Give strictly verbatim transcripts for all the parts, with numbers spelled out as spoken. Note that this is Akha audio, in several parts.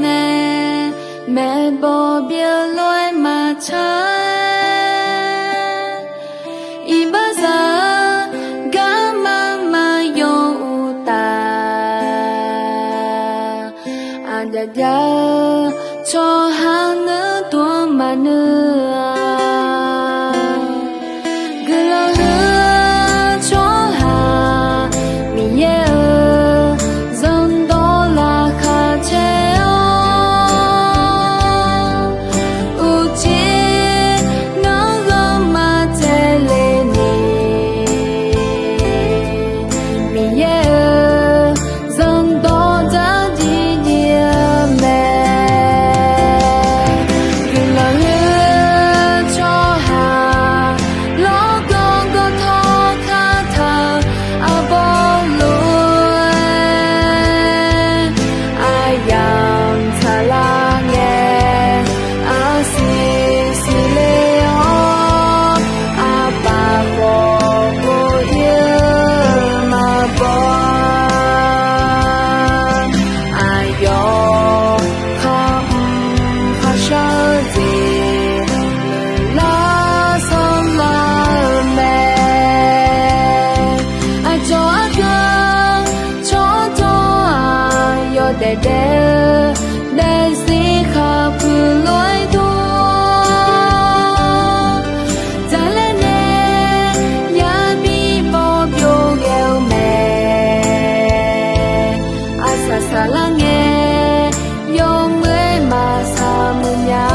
nae maeqbawq byeuf lof-aer maqtsaq-aer, iqbaxzaq-eu garma maqyaw uqtaf, aqjav jav-eu tsawrhaq nuidov-anr maqnuir-a. Guiqlanq huiq-eu tsawrhaq Miqyaer-euq zanrdawq laqkhaq caer-awr, uqcif ngar ghanrma taeq le ni, Miqyaer-euq zanrdawq dzardziv dziv-eu mae. Guiqlanq huiq-eu tsawrhaq lawrganr gawrtawr kataq-eu arbawr lof-aer, aqyamq tsaqlar ngae, arsiq siqle-awr, aqpaf khawf kov-ir-eu maqbaw-a. Aqyawf khar mr kharshar-eu jeq lar sanrlar-eu mae. Aqcawq argaq tsawrtawq-aq yawdaef daef-eu daefzir khaqpuiq lof-aer dur, dzaqlaer nae yabi bawr byov ghae-eu mae. Aqsaq saqlar ngae, yawmuiq-aer maqsaq muiq nya.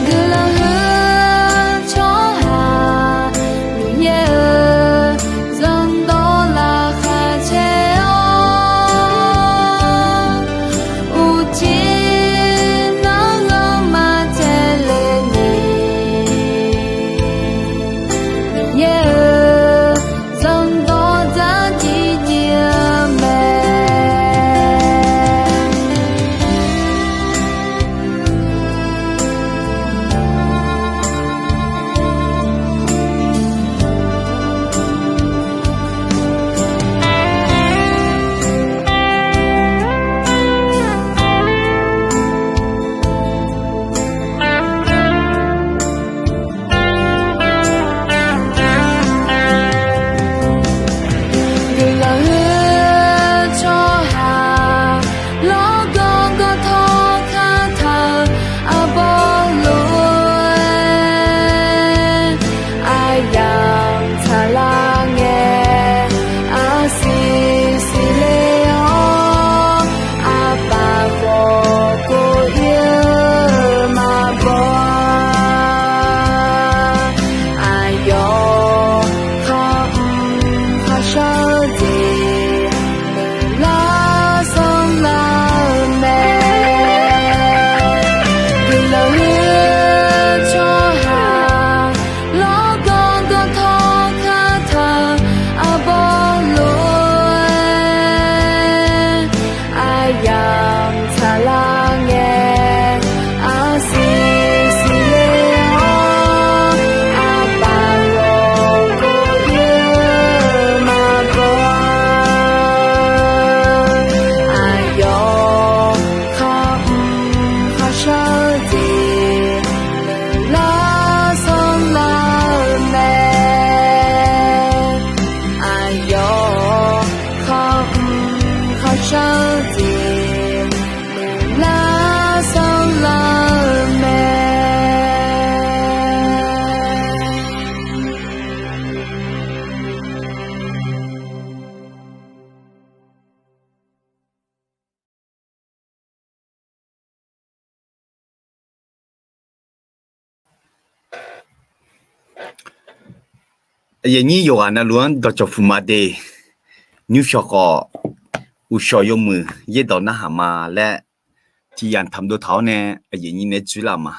Guiqlanq huiq-eu tsawrhaq Miqyaer-euq zanrdawq laqkhaq caer-awr, uqcif ngar ghanrma taeq le ni, Miqyaer-euq zanrdawq dzardziv dziv-eu mae. Guiqlanq huiq-eu tsawrhaq lawrganr gawrtawr kataq-eu arbawr lof-aer, aqyamq tsaqlar ngae, arsiq siqle-awr, aqpaf khawf kov-ir-eu maqbaw-a. Aqyawf khar mr kharshar-eu jeq lar sanrlar-eu mae. Guiqlanq huiq-eu tsawrhaq lawrganr gawrtawr kataq-eu arbawr lof-aer, aqyamq tsaqlar ngae, arsiq siqle-awr, aqpaf khawf kov-ir-eu maqbaw-a. Aqyawf khar mr kharshar-eu jeq lar sanrlar-eu mae. Aqyawf khar mr kharshar-eu jeq lar sanrlar-eu mae. Aqyuif aqnyir yawqghaq navluf-anr dawqcawq puq ma de. Nymrshawq khawf, uqshawq yawmuiq yaerdawq narhaq ma laer tiq yamq taqdov taq-awr nae, aqyuif aqnyir naeq-aer dzoerlar ma.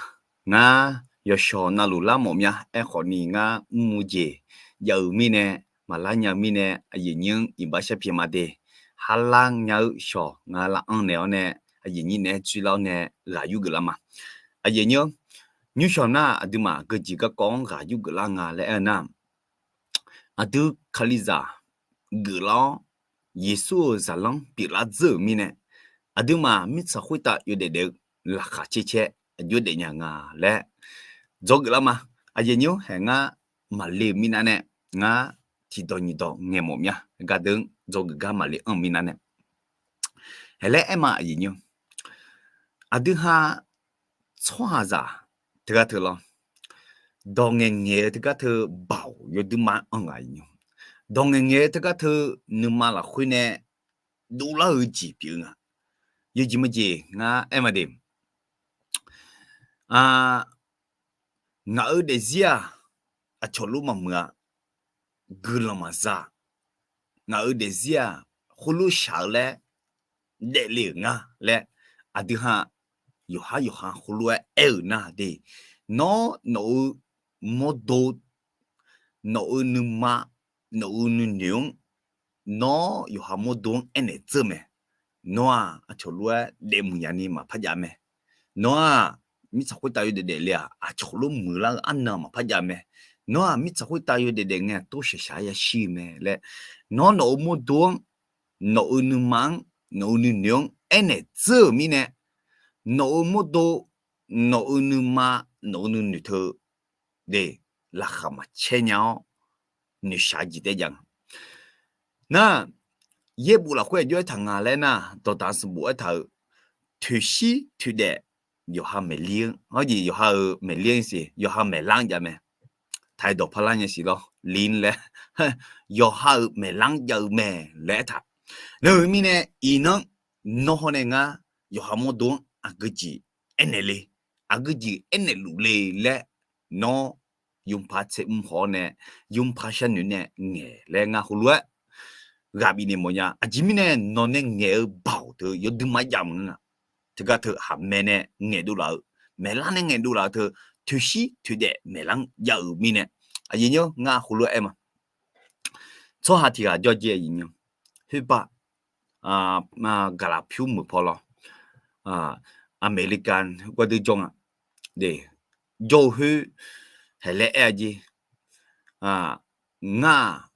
Ngar yawshawq navluf larmawf mya aerkhawf ni, ngar mrmr jeq jav-euq mirnae, maqlar nya-eu mirnae, aqyuif aqnyir-anr iqbax sharpyaeq ma de. Harlar nya-eu shawq ngar lav-anr naeq-awr nae, aqyuif aqnyir naeq-aer dzoerlar-awr nae ghaq yurgeuf lar ma. Aqyuif aqnyir-anr, nymrshawq nar aqduimaf geujeq garkawv-anr ghaq yurgeuf lar nga laer aer-eu nar, aqdui Kalizaq geuflar-awr, Yeqsur-euq zaqlanr pyeuflar dzeur-euq mirnae, aqduimaf mirtsaq khoertav yawdaef daef-eu laqkhaq caer caer aqjox daefnya nga laer dzawgeuf lar ma. Aqyuif nymr-anr haeq ngar maqle-euq mirnav nae, ngar tiqdawq nyiqdawq ngaeqmawf mya. Gardeuv-anr dzawgeuf gar maqle anr-eu mirnav nae, haeq laer aer ma aqyuif nymr. Aqdui ha tsawrhaqzaq teugar teu lawr, dawq ngaeqngaeq-eu teugar teu baoq yawduima-anr anr nga aqyuif nymr. Dawq ngaeqngaeq-eu teugar teu nuima lafkhoer nae dovlar-eu jeq pyeuf-eu nga. Yawjeq maqjeq ngar aer ma de. Ngaq-euq daefzir-aq, aqcawq lof maqmuiq-a. Guiqlanq maqza. Ngaq-euq daefzir-aq, khoerlof shaq-eu laer daefle-euq nga laer, aqdui ha yawqhar yawqha khoerlof-aer aer-euq nar de, nawr nawq-eu mawrdo, nawq-eu nuima, nawq-eu nuinoeq-anr, nawr yawqha mawrdo-anr aernaeq dzeur mae. Nawr-aq aqcawq lof-aer daefmuiq yaf ni maqpar jav mae. Nawr-aq mirtsaq khoertav yawdaef daefle-aq, aqcawq lof muiqlar-eu arnan maqpar jav mae. Nawr-aq mirtsaq khoertav yawdaef daef ngae aqtov shaqshaq-aer yashir-eu mae laer, nawr nawq-eu mawrdo-anr, nawq-eu nuima-anr, nawq-eu nuinoeq-anr aernaeq dzeur-euq mirnae, nawq-eu mawrdo, nawq-eu nuima, nawq-eu nuinoeq teu de, laqkhaq maqcaer nya-awr noeqshaq jeq taef jav nga. Nar, yaerbof lafkhoer aqjox aertaq nga laer nar, dawqdaq sanqbof aertaq-euq, toeqshir toeqdaef yawqha maeqlir-anr, hawr jeq yawqha-euq maeqlir-anr siq, yawqha maeqlar-anr jav mae. Taqi dawqpar lar nya siq lawr, lin laer, yawqha-euq maeqlar-anr jav-eu mae laer aertaq. Nar-euq mirnae iqnan nawr hawr nae ngar yawqha mawrdo-anr aqgeu jeq aernaeq le, aqgeu jeq aernaeq luf le laer, nawr yawpar tser mr khawf-awr nae, yawpar sharnoeq nae ngaeq laer ngar heulof-aer ghaq bifnaeq mawfnya. Aqjeq mirnae nawq nae ngaeq-eu baoq teu yawduima jav maqngeur nga. Teugar teu haqmae nae ngaeqdov laf-eu, maeqlar nae ngaeqdov laf-eu teu, toeqshir toeqdaef maeqlar-anr jav-euq mirnae, aqyuif nymr ngar heulof-aer aer ma. Tsawrhaq tiq ghaq jawr jeq aqyuif nymr, khoerbar, gaqlaq pyur meuq paw lawr, Aqmeqlikav gardeuv jawr nga. Jawr-eu khoer haeq laer aer-a jeq, ngar-aq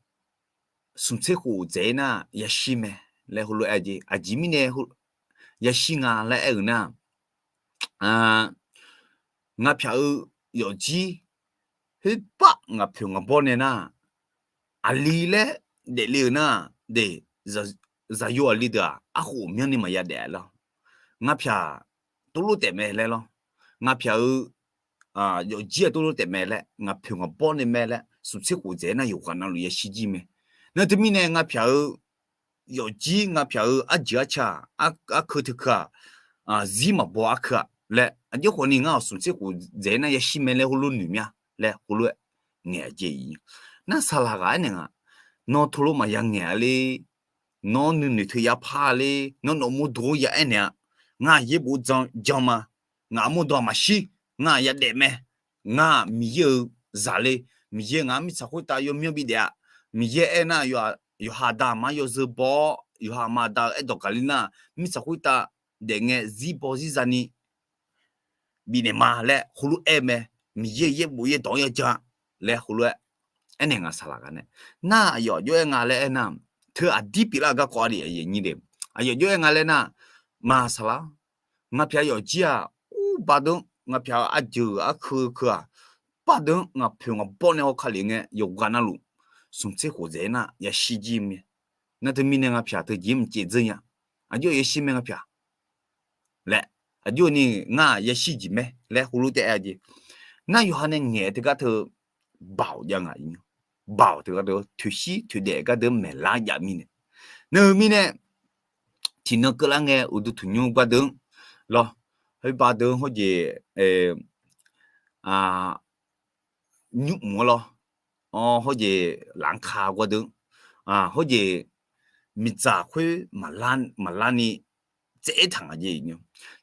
smq tser khof dzaeq-aer nar yashir mae laer heulof-aer aer-a jeq. Aqjeq mirnae yashir nga laer aer-euq nar, ngaq pyaq-eu yawfjir khoerbar ngaq poeq ngaq bawr nae nar, aqli laer daefle-euq nar, de, zaqyo aqli deuq-aq arkhof myanrni maqya daef lawr. Ngaq pyaq tov lof taef mae laer lawr. Ngaq pyaq-eu yawfjir-aq tov lof taef mae laer, ngaq poeq ngaq bawr nae mae laer, smq tser khof dzaeq-aer nar yawqghaq navluf yashir jir mae. Nar teumirnae ngaq pyaq-eu yawfjir ngaq pyaq-eu arjeuq arca, arkeuv teukeuv-aq, zir maqbaw arkeuv-a laer, aqjox khawfni ngar-awq smq tser khof dzaeq-aer nar yashir mae laer heulof noeq mya laer heulof-aer ngaeq-a jeq. Nar saqlaq ghaq aernaeq nga, nawr teulof maqya ngaeq-a le, nawr nuinoeq teu yapar le, nawr nawq mawrdo-anr ya aernaeq-a, ngar yaerbof jan ma, ngaq mawrdo-aq maqshir, ngar ya daef mae, ngar Miqyaer-euq zaq le, Miqyaer ngaq-anr mirtsaq khoertav yawmyanr bidaef-a, Miqyaer aernar, yawqha aqda aqma yawzeu baw-awr, yawqha aqma aqda-euq aerdawq gaqler nar, mirtsaq khoertav daef ngae zir baw zir zani bifnaeq ma laer heulof-aer mae. Miqyaer-euq yaerbof yaerdawq-anr ya jan-a laer heulof-aer aernaeq nga saqlaq ghaq nae. Nar aqyawf jov-aer nga laer aernar, teu aqdir pyeuflar-eu garkawv ardeuv aqyuif aqnyir de, aqyawf jov-aer nga laer nar, maq saqlaq-awr, ngaq pyaq yawfjir-aq, ur, bardeuv-anr ngaq pyaq-eu arjeuq-euq arkeuv keuv-aq, bardeuv-anr ngaq poeq ngaq bawr nae hawkale ngae yawqghaq navluf smq tser khof dzaeq-aer nar yashir jir mae. Nar teumirnae ngaq pyaq teu jeq mqcaev dzeur nya. Aqjox yashir mae ngaq pyaq laer, aqjox ni ngar yashir jeq mae laer heulof taef-aer-a jeq. Nar yawqha nae ngaeq-eu teugar teu baoq jav nga. Baoq teugar deuq toeqshir toeqdaef gardeuv maeqlar jav mirnae, nar-eu mirnae tiqnan keuvlar ngae uqduq tanqnymr gardeuv-anr lawr, khoer bardeuv-anr hawjeq nymr mq-anr lawr, hawjeq lafkaq gardeuv-anr, hawjeq miqdzaq khoer maqlar ni tsaev-aer taq nga jeq.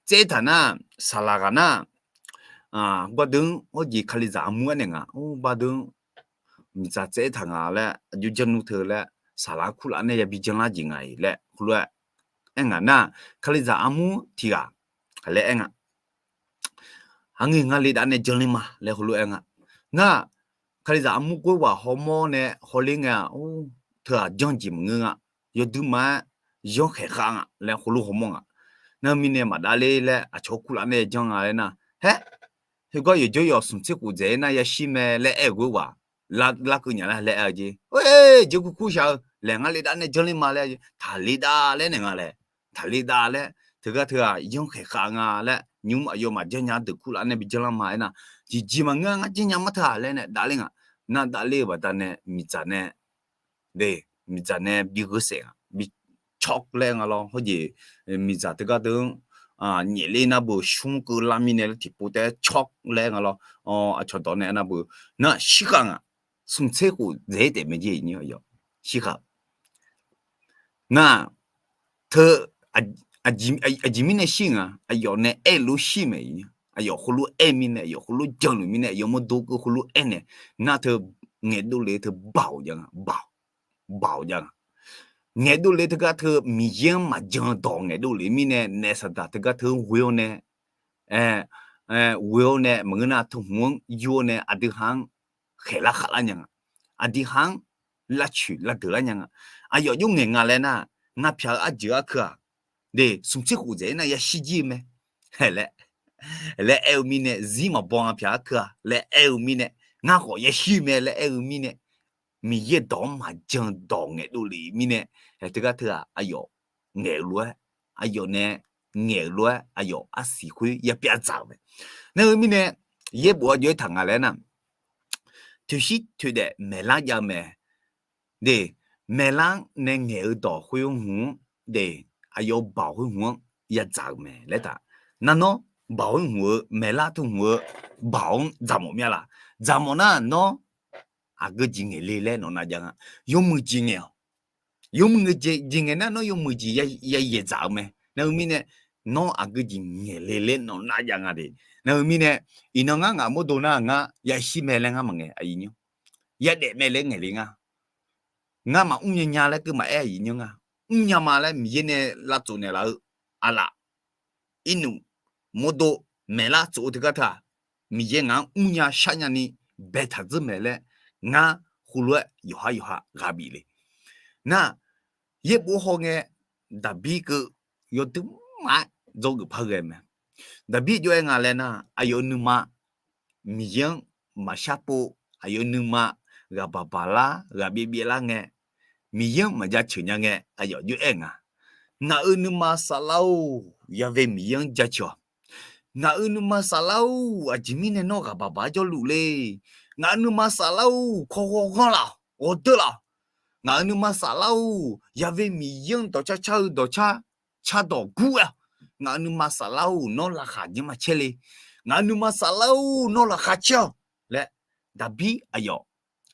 Tsaev-aer taq nar, saqlaq ghaq nar, gardeuv-anr hawjeq kalizaq armur aernaeq nga, bardeuv-anr miqdzaq tsaev-aer taq nga laer aqjox janr nmr teu laer, saqlaq-anr kurlaf nae yabi janlar jeq nga-iq laer heulof-aer aer nga nar, kalizaq armur tiq ghaq aq laer aer nga, aqngeur nga le dav nae janr ler ma laer heulof-aer nga. Nar, kalizaq armur khoerghaq hawmawr nae hawler ngae-aq, teu-aq janr jeq maqngeur nga. yawduima-aer yanrkhaeq khav nga laer heulof hawmawr nga. Nar-eu mirnae maqdav ler laer aqcawq-anr kurlav nae janr nga laer nar, haer, heugar yawqjawr yawq smq tser khof dzaeq-aer nar yashir mae laer aer-eu ghoer ghaq, larkeuv nya lar laer aer-eu jeq. Oe, jeq kur kur shaq-eu laer ngar le dav nae janr ler ma laer, taqle dav laer naeq nga laer, taqle dav laer teugar teu-aq yanrkhaeq khav nga laer nymr aqyawfmaf janrnya deuq kurlav nae bi janr lar ma aernar, tiqjeq maqngeur ngar janrnya mar teu-aq laer nae dav ler nga. Nar dav ler-eu baqdanae miqdzaq nae, de, miqdzaq nae bi gheu saef nga, bi cawq laer nga lawr. Hawjeq miqdzaq teugar deuq-anr nyaef ler nar beu, shmr keuv lar mirnae laer tiqpov taef-aer cawq laer nga lawr. Aqcawq dawq nae aernar beu, nar shirkhav nga. Smq tser khof dzaeq-aer taef mae jeq nymr aqyawf shirkhav. Nar teu aqjeq mirnae shir nga, aqyawf nae aer-eu lof shir mae. Aqyawf heulof aer mirnae, aqyawf heulof janluf mirnae, aqyawf mawrdo keuv heulof aer nae, nar teu ngaeqdov lef teu baoq jav nga, baoq, baoq jav nga. Ngaeqdov lef teugar teu Miqyaer-anr maqjan dawq ngaeqdov lef mirnae, naef saqdaq teugar teu-anr ghoe-awr nae, ghoe-awr nae maqngeur nar teu hmq-anr yur-awr nae aqdui ha-anr khaeqlar khavlar nya nga. Aqdui ha-anr lavcoeq lavdeuq lar nya nga. Aqyawf jawr ngaeq nga laer nar, ngar pyaq-eu arjeuq arkeuv-aq, de, smq tser khof dzaeq-aer nar yashir jir-eu mae laer, laer aer-eu mirnae, zir maqbaw nga pyaq arkeuv-aq laer aer-eu mirnae, ngar khawf yashir mae laer aer-eu mirnae, Miqyaer dawq-anr maqjan dawq ngaeqdov lef mirnae, teugar teu-aq aqyawf ngaeq-eu lof-aer, aqyawf nae ngaeq-euq lof-aer aqyawf arsiq khoer yapyav dzaq-euq mae. Nar-eu mirnae, yaerbof-awr jov-aer taq nga laer nar, toeqshir toeqdaef maeqlar jav-eu mae. De, maeqlar nae ngaeq-eu dawq khoer hmq-anr, de, aqyawf-euq baoq khoer hmq-anr yadzaq-euq mae laer taq. Nar nawr baoq khoer hmq-eu maeqlar teu hmq-eu baoq-anr dzaqmawf mya laf? Dzaqmawf nar nawr aqgeu jeq ngaeq le laer nawq nav jav nga. Yawmuiq jeq ngaeq-awq. Yawmuiq jeq ngaeq nar nawr yawmuiq jeq ya yaeq dzaq-eu mae. Nar-eu mirnae, nawr aqgeu jeq ngaeq le laer nawq nav jav nga de. Nar-eu mirnae, iqnan ngar ngaq mawrdo nar ngar yashir mae laer ngar maqngaeq aqyuif nymr. Yadaef mae laer ngaeq le nga. Ngar maqmr nya nya laer keuv maqaer aqyuif nymr nga. Mrnya ma laer Miqyaer nae lavtsof naeqlaf-eu aqlaf irnmq mawrdo maeqlar tsof-eu teugar teu-aq, Miqyaer ngaq-anr mrnya sharnya ni baetaq dzeur mae laer ngar heulof-aer yawqhar yawqha ghaq bif le. Nar, yaerbof hawngae, Daqbir keuv yawdui maf-aer dzawgeuf par ghae mae. Daqbir jov-aer nga laer nar, aqyawf-euq nuima Miqyaer-anr maqshar pov, aqyawf-euq nuima ghaq baq baq lar, ghaq byaev byaev lar ngae, Miqyaer-anr maqjaceuq nya ngae, aqyawf jov-aer nga. Ngaq-euq nuima saflar-or, Ya've Miqyaer-anr jaceuq-awq. Ngaq-euq nuima saflar-or, aqjeq mirnae nawr ghaq baq baq-aer jawrluf le. Ngaq-euq nuima saflar-or, kawghaw ghanr laf-awq, ghawqdeur laf-awq. Ngaq-euq nuima saflar-or, Ya've Miqyaer-anr dawqcar car-eu dawqcar cardawq gur-aer-awq. Ngaq-euq nuima saflar-or, nawr laqkhaq jir maqcaer le. Ngaq-euq nuima saflar-or, nawr laqkhaq caer-awq laer, Daqbir aqyawf,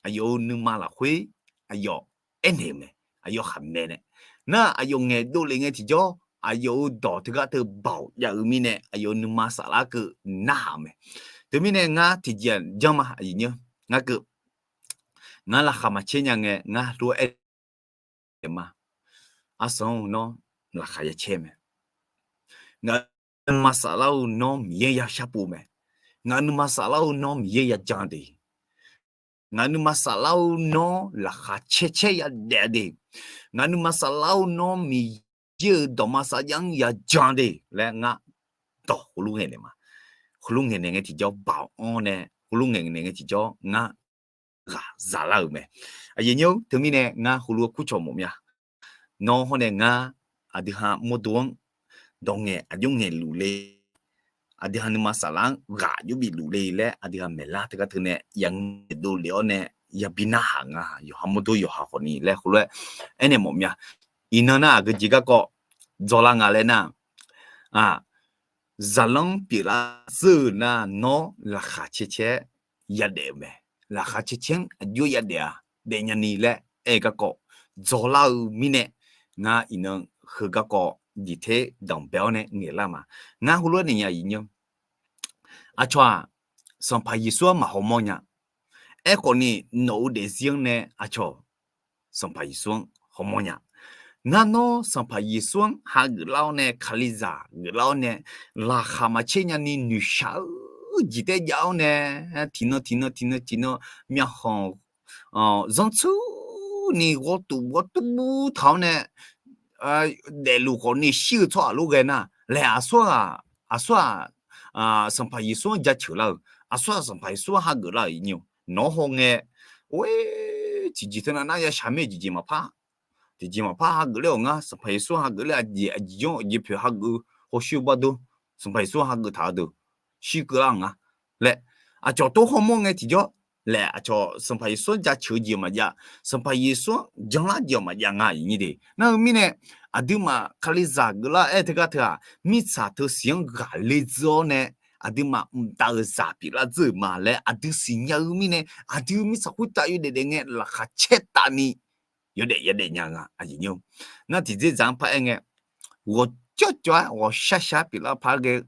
aqyawf-euq nuima lafkhoer aqyawf aernaeq-eu mae. Aqyawf khaqmae nae, nar aqyawf ngaeqdov lef ngae tiqjawr, aqyawf-euq dawq teugar teu baoq jav-eu mirnae, aqyawf-euq nuima saflar keuv narhaq-eu mae. Teumirnae ngar tiqjeq-aq janr ma aqyuif nymr, ngar keuv, ngar laqkhaq maqcaer nya ngae ngar lof-aer aer ma. Arsanq-or, nawr laqkhaq yacaer mae. Ngaq-euq nuima saflar-or, nawr Miqyaer yashar pov mae. Ngaq-euq nuima saflar-or, nawr Miqyaer yajan de. Ngaq-euq nuima saflar-or, nawr laqkhaq caer caer yadaef de. Ngaq-euq nuima saflar-or, nawr Miqyaer-euq dawqma safjav-anr yajan de laer ngar dawq heulof ngaeqnaeq ma. Heulof ngaeqnaeq ngae tiqjawr baoq-anr nae, heulof ngaeqnaeq ngae tiqjawr ngar ghaq zalar-euq mae. Aqyuif nymr-or, teumirnae ngar heulof-aer kurcawq mawf mya. Nawr hawr nae ngar aqdui ha mawrdo-anr dawq ngaeq aqjox ngaeqluf le, aqdui ha nuima saflar-anr ghaq aqjox bifluf le laer aqdui ha maeqlar teugar teu nae yangaeq dovlef-awr nae yabi narhaq nga, yawqha mawrdo yawqha khawfni laer heulof-aer aernaeq mawf mya. Iqnan nar aqgeujeq garkawv dzawlar nga laer nar, zaqlanr pyeuflar zeur-eu nar nawr laqkhaq caer caer-aer yadaef-eu mae. Laqkhaq caer caer-anr aqjox yadaef-a, daefnya ni laer aer-eu garkawv dzawlar-eu mirnae, ngar iqnan heu garkawv diqter danqbae-awr nae ngaeqlar ma. Ngar heulof-aer naeq nya aqyuif nymr, aqcawq-aq Sanqpaq Yeqsur-anr maqhaw mawr nya. Aerkhawfni nawq-euq daefzir-anr nae aqcawq Sanqpaq Yeqsur-anr hawmawr nya. Ngar nawr Sanqpaq Yeqsur-anr hageuf lar-awr nae, Kalizaq geuf lar-awr nae, laqkhaq maqcaer nyani noeqshaq-eu jeq taef jav-awr nae, tiqnan tiqnan tiqnan tiqnan myavkhanq zanrtsuir ni ghawrtuf ghawrtur taq-awr nae daefluf khawf ni shir-eu tsawrhaq lof ghae nar laeq, aqsur-aq, aqsur-aq, Sanqpaq Yeqsur-anr jaceuq lar-euq, aqsur-aq Sanqpaq Yeqsur-anr hageuf lar-euq ir nymr. Nawq-anr hawngae, or-aer, tiqjeq teu nav nar ya shaq mir-eu jeqjeq maqpar, tiqjeq maqpar hageuf ler-awq ngar, Sanqpaq Yeqsur hageuf ler-a jeq, aqjeq janr jeq poeq hageuf-eu hawsher-eu bardov, Sanqpaq Yeqsur hageuf taq-eu deuq shirkeuv lar-euq nga laer, aqcawq tov hawmawr ngae tiqjawr laeq, aqcawq Sanqpaq Yeqsur-anr jaceuq-eu jeq maqjav, Sanqpaq Yeqsur-anr janlar jeq-awq maqjav nga, iqnyir de. Nar-eu mirnae, aqduimaf Kalizaq geuflar aer-eu teugar teu-aq, mirtsaq teu siq-anr ghaqle dzeur-awr nae, aqduimaf mqtav-euq zaq pyeuflar dzeur-euq ma laer aqdui siqnya-eu mirnae, aqdui mirtsaq khoertav yawdaef daef ngae laqkhaq caer tavni yawdaef yadaef nya nga, aqyuif nymr. Nar tiqdzerdzaq-anr paraer ngae, ghawqcawv cawv-aer ghawqshar shar pyeuflar par ghae-eu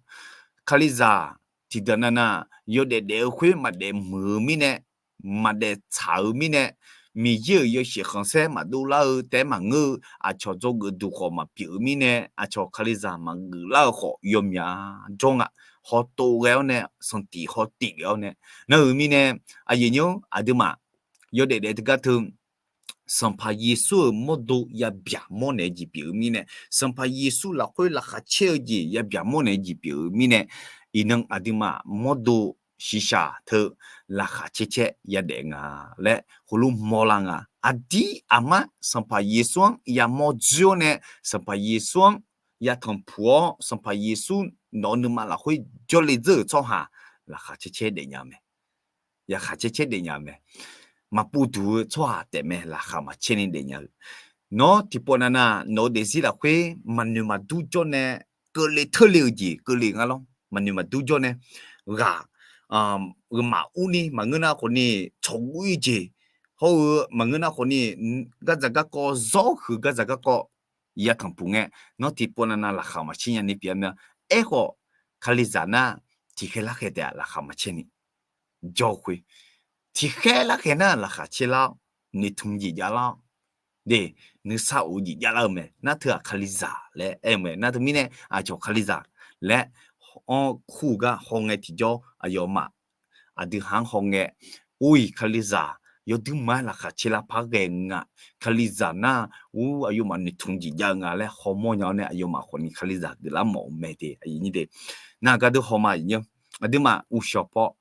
Kalizaq tiqdeuq navnav yawdaef daef-eu khoer maqdaef muiq-eu mirnae, maqdaef tsaq-eu mirnae, Miqyaer-euq yawshaef khanqsaer maqdov lar-eu taef-aer maqngeur-eu, aqcawq dzawgeuf duq khawf maqpyeuf-eu mirnae, aqcawq Kalizaq maqgeuf lar-eu khawf yawmyaq jawr nga. Hawtov ghae-awr nae, sanqtif hawtif ghae-awr nae, nar-euq mirnae, aqyuif nymr aqduimaf yawdaef daef teugar teu Sanqpaq Yeqsur-euq mawrdo yabyaq mawrnaeq-eu jeq pyeuf-eu mirnae, Sanqpaq Yeqsur lafkhoer laqkhaq caer-eu jeq yabyaq mawrnaeq-eu jeq pyeuf-eu mirnae, iqnan aqduimaf mawrdo shiqshaq teu laqkhaq caer caer yadaef nga laer heulof mawrlar nga. Aqdir aqmar Sanqpaq Yeqsur-anr yamawr dzoer-awr nae, Sanqpaq Yeqsur-anr yatanq puq-awr, Sanqpaq Yeqsur nawq-eu nuima lafkhoer jawrle dzeur-euq tsawrhaq laqkhaq caer caer daefnya mae. Laqkhaq caer caer daefnya mae. Maqpov duq-eu tsawrhaq taef mae, laqkhaq maqcaer ni daefnya-eu. Nawr tiqpov navnav nawq-eu daefzir lafkhoer maqnoeq maqdur jawr nae keuvle teurle-euq jeq keuvle nga lawr. Maqnoeq maqdur jawr nae ghaq, ghaq maqur ni maqngeur nar khawf ni tsawqguv ir jeq, hawr-eu maqngeur nar khawf ni gardzaq garkawv zawr huiq gardzaq garkawv yatanq puq ngae, nawr tiqpov navnav laqkhaq maqcaer nya ni pyeuf-a mae. Aerkhawf, Kalizaq nar tiqkhaer larkhaer taef-aq laqkhaq maqcaer ni jawr khoer, tiqkhaer larkhaer nar laqkhaq caer lar-awr, noeqtmq jeq jav lar-awr, de, nuisar of-eu jeq jav lar-eu mae. Nar teu-aq Kalizaq laer aer-eu mae. Nar teumirnae aqcawq Kalizaq laer anr kur-eu gar hawngae tiqjawr aqyawfmaf aqdui ha-anr hawngae, or-iq Kalizaq yawduirma-aer laqkhaq caer lar par ghae nga. Kalizaq nar ur aqyawfmaf noeqtmq jeq jav-eu nga laer hawmawr nya-awr nae aqyawfmaf khawf ni Kalizaq geuflar mawf-eu mae de. Nar gardeur hawma, aqduimaf uqshawq paw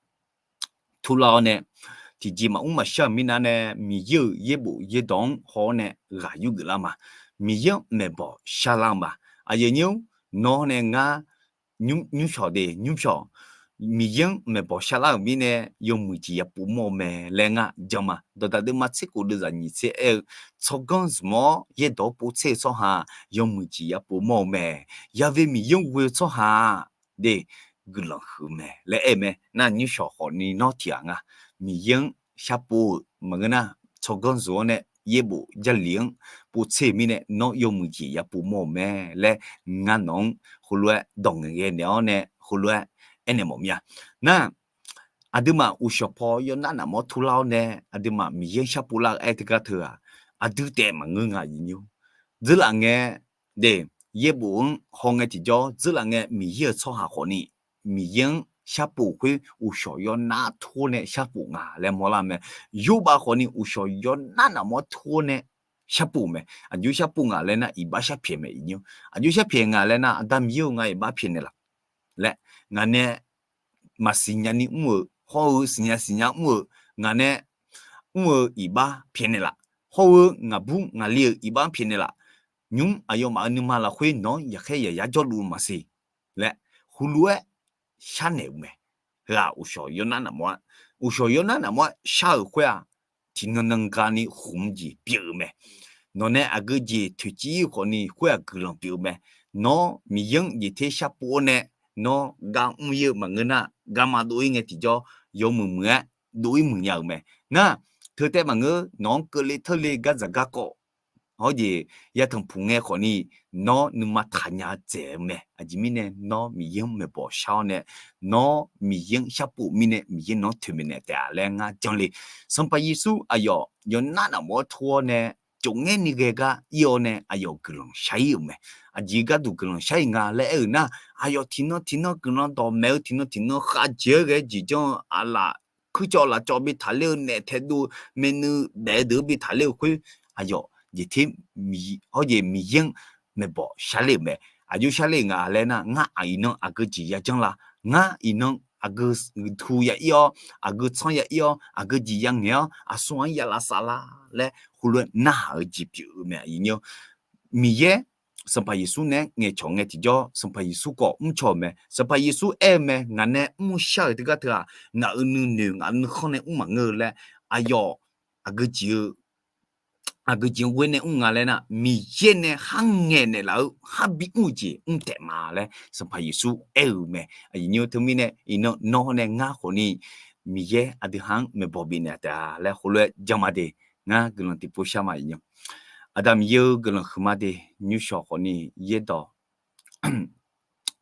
turlar-awr nae, tiqjeq maqmr maqshar-euq mirnav nae, Miqyaer-euq yaerbof yaerdawq-anr haw-awr nae ghaq yurgeuf lar ma. Miqyaer-anr maeqbawq sharlar-eu ma. Aqyuif aqnyir-or, nawr nae ngar nymrshawq de, nymrshawq, Miqyaer-anr maeqbawq sharlar-euq mirnae yawmuiq jeq yapov mawr-eu mae laer ngar jan ma. Dawqdaq deuvma tser khof deuvzaq nyiq tser aer-eu, tsawrganr zmq-awr yaerdawq-anr pov tser-eu tsawrhaq yawmuiq jeq yapov mawr-eu mae. Ya've Miqyaer-anr ghoe-eu tsawrhaq de, guiqlanq huiq-eu mae laer aer-eu mae. Nar nymrshawq khawf ni nawr tiqghaq nga. Miqyaer-anr sharpov-euq maqngeur nar, tsawrganr zmq-awr nae yaerbof jarlif-anr pov tser-eu mirnae nawr yawmuiq jeq yapov mawr-eu mae laer ngar nawq-anr heulof-aer dawq ngaeqghae naeq-awr nae heulof-aer aernaeq mawf mir-a. Nar aqduimaf uqshawq paw yawnar nafmawr turlar-awr nae aqduimaf Miqyaer-anr sharpov lar-eu aer teugar teu-aq, aqdui taef maqngeur nga, aqyuif aqnyir-or. Dzeurlaf ngae, de, yaerbof-anr hawngae tiqjawr dzeurlaf ngae Miqyaer-euq tsawrhaq khawf ni Miqyaer-anr sharpov khoer uqshawq yawnar tur-awr nae sharpov nga laer mawrlar mae. Yorbav khawf ni uqshawq yawnar nafmawr tur-awr nae sharpov mae. Aqjox sharpov nga laer nar iqbax sharpyaeq mae, iqnyir-or. Aqjox sharpyaeq nga laer nar Aqda Miqyaer-eu ngar iqbax pyaeqnaeq laf laer, ngaq nae maqsiqnya ni mr-euq hawr-eu siqnya siqnya mr-euq, ngaq nae mr-eu iqbax pyaeqnaeq laf hawr-eu ngaqbur ngaqli-euq iqbax pyaeqnaeq laf. Nymr aqyawfmaf-euq nuima lafkhoer nawq-anr yaqkhaer yaqyar jawrluf-eu maqsiq laer heulof-aer sharnaeq-euq mae. Heu-aq uqshawq yawnar nafmawr-aer, uqshawq yawnar nafmawr-aer shar-euq khoer-aq, tiqnan nan gani khmq jeq pyeuf-eu mae. Nawq nae aqgeu jeq toeqciv ir-eu khawf ni khoer-aq guiqlanq pyeuf-eu mae. Nawr Miqyaer-anr jeq ter sharpov-awr nae nawr gar mr ir-eu maqngeur nar, garma dov ir ngae tiqjawr yawmuiq muiq-aer dov ir muiqnya-euq mae. Nar, teu taef maqngeur, nawq-anr keuvle teurle gardzaq garkawv hawr jeq yatanq puq ngae khawf ni, nawr nuima taqnya dzaeq-eu mae. Aqjeq mirnae nawr Miqyaer-anr maeqbawq shar-awr nae, nawr Miqyaer-anr sharpov mirnae Miqyaer nawq-anr toeqmaeq naeq taef-a laer ngar janle. Sanqpaq Yeqsur aqyawf yawnar nafmawr-aer tur-awr nae, tsofngaer ni ghae gar ir-awr nae aqyawf guiqlanq shar ir-euq mae. Aqjeq gharduq guiqlanq shar ir nga laer aer-euq nar, aqyawf tiqnan tiqnan guiqlanq dawqmaeq-eu tiqnan tiqnan khavjeq-aer ghae-eu jeq janr-eu aqlaf kuircawv lafcawv bi taqler-eu naef taedov-eu maeqnuiv daef-eu deuq-anr bi taqler-eu khoer, aqyawf jeq ter, hawjeq Miqyaer-anr maeqbawq sharler-euq mae. Aqjox sharler-euq nga laer nar, ngar aq iqnan aqgeu jeq yajanr la? Ngar iqnan aqgeu tu ya ir-awr, aqgeu tsanr ya ir-awr, aqgeu jeq ya ngaeq-awr, aqsur-anr ya lavsav la laer heulof-aer narhaq-eu jeq pyeuf-eu mae, aqyuif nyir. Miqyaer Sanqpaq Yeqsur nae-aer ngaeqcawq ngae tiqjawr, Sanqpaq Yeqsur khawf mrcaw-euq mae. Sanqpaq Yeqsur aer-eu mae, ngaq nae mr shar-euq teugar teu-aq, ngaq-euq nuinoeq ngaq-euq nuikhanr nae mr maqngeur-eu laer. Aqyawf aqgeu jeq-eu aqgeu jeq-anr ghoer nae mr nga laer nar, Miqyaer nae khar ngaeq naeqlaf-eu khar bimr-eu jeq mr taef ma laer Sanqpaq Yeqsur aer-euq mae. Aqyuif nyir, teumirnae iqnan nawr nae ngar khawfni Miqyaer aqdui ha-anr maeqbawq bifnaeq taef-a laer heulof-aer janma de. Ngar guiqlanq tiqpov shar ma, aqyuif nyir. Aqda Miqyaer-eu guiqlanq huiqma de. Nymrshawq khawfni yaerdawq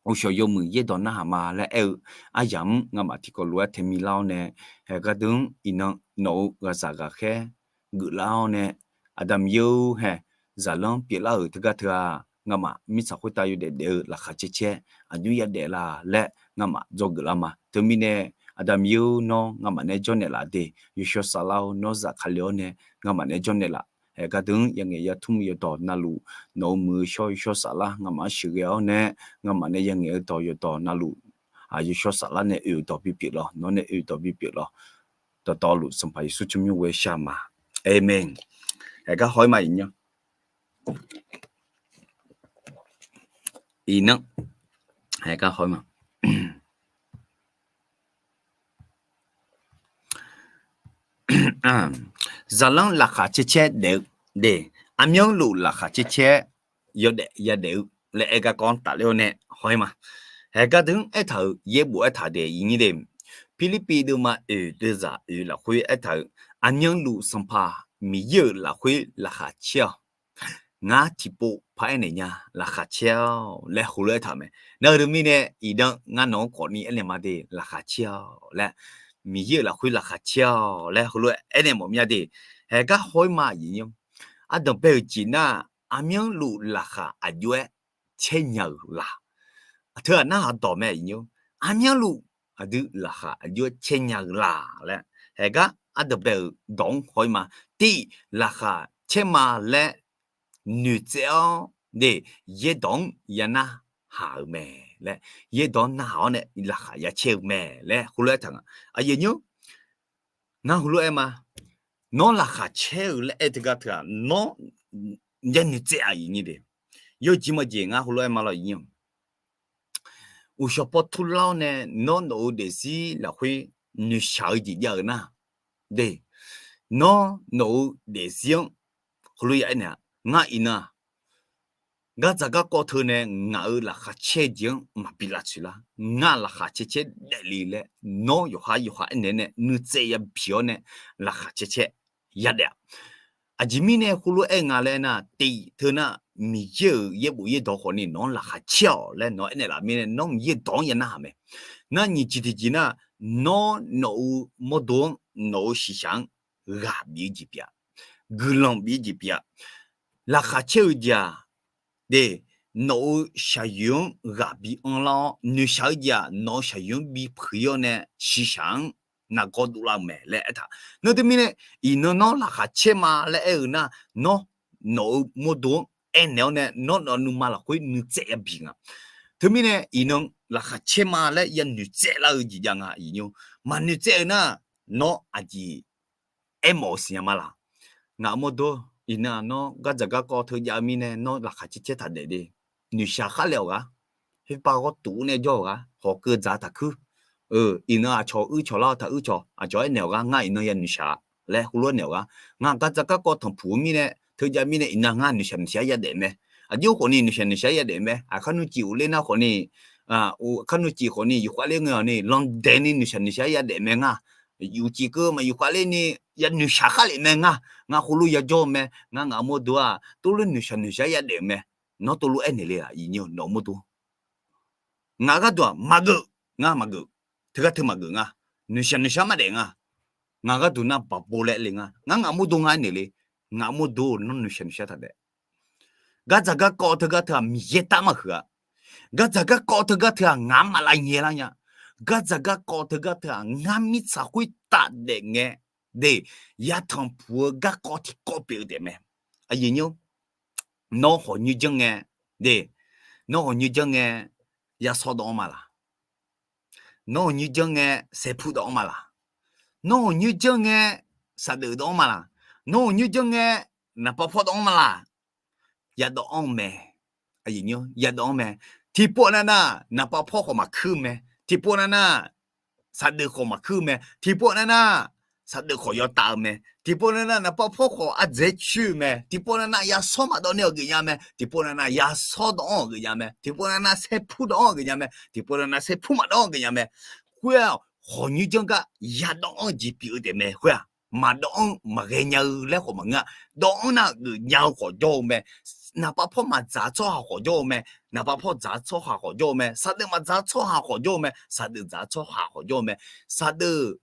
Uqshawq yawmuiq yaerdawq narhaq ma laer aer-eu aryamq-anr ngamaf tiqkawv lof-aer taemi lar-awr nae, haeq gardeuv-anr iqnan nawq-euq ghaqzaq ghaqkhaer geuflar-awr nae, Aqda Miqyaer-or hae, zaqlanr pyeuflar-euq teugar teu-aq, ngamaf mirtsaq khoertav yawdaef daef-eu laqkhaq caer caer aqjox yadaef la laer ngamaf dzawgeuf lar ma. Teumirnae Aqda Miqyaer-or, nawr ngamaf nae jawrnaeq laf de. Yawshawr saflar-or, nawr zafkale-awr nae ngamaf nae jawrnaeq laf. Haeq gardeuv-anr yangaeq yatmr yawdawq navluf, nawq-euq muiq-eu shawr yawshawr saflar ngamaf-anr sheuqghae-awr nae, ngamaf nae yangaeq-eu dawq yawdawq navluf, yawshawr saflar nae oe-euq dawq bipyeuf lawq, nawr nae oe-euq dawq bipyeuf lawq. Dawqtawvluf Sanqpaq Yeqsur tsawrmyanr ghoe shar ma. Aqmeq. Haeq gar haw-ir ma, iqnan. Iqnan. Haeq gar haw-ir ma. Zaqlanr laqkhaq caer caer daef-eu de, aqmyanluf laqkhaq caer caer yawdaef yadaef-eu laer aer garkawv-anr tafler-awr nae haw-ir ma. Haeq gardeuv-anr aertaq-euq yaerbof aertaq de, iqnyir de, Pirlirpiv deuvma oeq deuvzaq oeq lafkhoer aertaq-euq, aqmyanluf Sanqpaq Miqyaer-euq lafkhoer laqkhaq caer-awq. Ngar tiqpov par aernaeq nya, laqkhaq caer-awq laer heulof-aer aertaq-euq mae. Nar-eu teumirnae iqnan ngar nawq-anr khawfni aernaeq ma de, laqkhaq caer-awq laer, Miqyaer-euq lafkhoer laqkhaq caer-awq laer heulof-aer aernaeq mawf mya de. Haeq gar haw-ir ma, iqnyir. Ardanqbae-euq jeq nar, aqmyanluf laqkhaq aqjox-aer caer nya-euq la? Aqteu-aq narhaq dawq mae, iqnyir. Aqmyanluf aqdui laqkhaq aqjox-aer caer nya-eu la laer, haeq gar ardanqbae-euq dawq-anr haw-ir ma. Tiv, laqkhaq caer ma laer noeqtsaev-awr de, yaerdawq-anr ya narhaq-euq mae laer, yaerdawq-anr narhaq-awr nae laqkhaq ya caer-eu mae laer heulof-aer aertaq nga. Aqyuif nyir, ngar heulof-aer ma. Nawr laqkhaq caer-eu laer aer teugar teu-aq, nawr ya noeqtsaev-a, iqnyir de. Yawjeq majeq ngar heulof-aer ma lawr, iqnyir. Uqshawq paw turlar-awr nae nawr nawq-euq daefzir lafkhoer noeqshaq-eu jeq jav-eu nar, de, nawr nawq-euq daefzir-anr heulof ya aernaeq-a, ngar iqnan-aq, gardzaq garkawv teu nae ngaq-euq laqkhaq caer-eu jeq-anr maqbi lavtsoeq lar. Ngar laqkhaq caer caer daefle laer nawr yawqha yawqha aernaeq-aer nae nuitsaev yabi-awr nae laqkhaq caer caer yadaef-a. Aqjeq mirnae heulof-aer nga laer nar, tiv teu nar, Miqyaer-euq yaerbof yaerdawq khawfni nawq-anr laqkhaq caer-awq laer nawq-anr aernaeq laf mirnae, nawr Miqyaer dawq-anr ya narhaq mae. Nar nyiq jeq tiqjeq nar, nawr nawq-euq mawrdo-anr, nawq-euq shiqshaq-anr ghaq bif-eu jeq pyeuf-a. Guiqlanq bif-eu jeq pyeuf-a. Laqkhaq caer-eu jeq-aq, de, nawq-euq shaqyoeq-anr ghaq bi anrlar-awr, noeqshaq-eu jeq-aq nawq-euq shaqyoeq-anr bi puiq-awr nae shiqshaq-anr nargawr dovlar-eu mae laer aertaq. Nar teumirnae, iqnan nawr laqkhaq caer ma laer aer-eu nar, nawr nawq-euq mawrdo-anr aernaeq-awr nae nawr nawq-eu nuima lafkhoer nuitsaev yabi nga. Teumirnae iqnan laqkhaq caer ma laer ya noeqtsaev lar-eu jeq jav nga, iqnyir. Maqnoeqtsaev-eu nar, nawr aqjeq aermawf-eu siqnya ma laq. Ngaq mawrdo, iqnan nawr gardzaq garkawv teu jav-eu mirnae nawr laqkhaq caer caer taq daef de. Noeqshaq khar le-awq ghaq, khoerpav ghawr tuf-awr nae jawr-awq ghaq, hawq keuv dzaq taq kuir. Iqnan aqcawq uir cawq lar-awr taq uir cawq, aqcawq aernaeq-awq ghaq, ngar iqnan ya noeqshaq laer heulof-aer naeq-awq ghaq. Ngar gardzaq garkawv tanqpuq-eu mirnae teu jav mirnae iqnan ngar noeqshaq noeqshaq-aer yadaef mae. Aqjox khawfni noeqshaq noeqshaq-aer yadaef mae. Aqkar nuijeq ghofler nar khawfni, aqkar nuijeq khawfni yufkhav ler ngae-awq ni lanqdaeq ni noeqshaq noeqshaq-aer yadaef mae ngar. Yufjeq keuv maq yufkhav ler ni ya noeqshaq khar lef mae ngar. Ngar heulof ya jawr-eu mae. Ngar ngaq mawrdo-aq tov lof noeqshaq noeqshaq-aer yadaef-eu mae. Nawr tov lof aernaeq le-aq, iqnyir nawq mawrdo. Ngaq gharduq-aq maqgeuf, ngar maqgeuf. Teugar teu maqgeuf ngar. Noeqshaq noeqshaq-aer maqdaef nga. Ngaq gharduq nar baqbo laer le ngar. Ngar ngaq mawrdo ngar aernaeq le. Ngaq mawrdo nawr noeqshaq noeqshaq taq daef. Gardzaq garkawv teugar teu-aq Miqyaer tav maqhuiq-a. Gardzaq garkawv teugar teu-aq ngaq-anr maq lav nyae lar nya. Gardzaq garkawv teugar teu-aq ngar mirtsaq khoertav daef ngae, de, yatanqpuq-eu garkawv tiqkawv pyeuf-eu taef mae. Aqyuif nymr, nawr hawq nymr janr ngae, de, nawr hawq nymr janr ngae, yashawr dawv-anr ma laq? Nawr hawq nymr janr ngae, saerpur dawv-anr ma laq? Nawr hawq nymr janr ngae, saqdeuf dawv-anr ma laq? Nawr hawq nymr janr ngae, naqpav pawr dawv-anr ma laq? Yadawv-anr mae. Yadawv-anr mae. Tiqpov nav nar, naqpav pawr khawf maqkuir-eu mae. Tiqpov nav nar, saqdeuf khawf maqkuir-eu mae. Tiqpov nav nar, saqdeuf khawf yawtaf-eu mae. Tiqpov nav nar, naqpav pawr khawf ardzaeq coer-eu mae. Tiqpov nav nar, yashawr maqdawv nae-awq geufnya mae. Tiqpov nav nar, yashawr dawv-anr-awq geufnya mae. Tiqpov nav nar, saerpur dawv-anr-awq geufnya mae. Tiqpov nav nar, saerpur maqdawv-anr geufnya mae. Khoer-aq, hawq nymr janr gar yadawv-anr jeq pyeuf-eu taef mae. Khoer-aq, maqdawv-anr maqghae nya-eu laer khawf maqngeur-a. Dawv-anr nar geufnya-eu khawf jawr-eu mae. Naqpav pawr maqdzaq-eu tsawrhaq khawf jawr-eu mae. Naqpav pawr dzaq-eu tsawrhaq khawf jawr-eu mae. Saqdeuf maqdzaq-eu tsawrhaq khawf jawr-eu mae. Saqdeuf dzaq-eu tsawrhaq khawf jawr-eu mae. Saqdeuf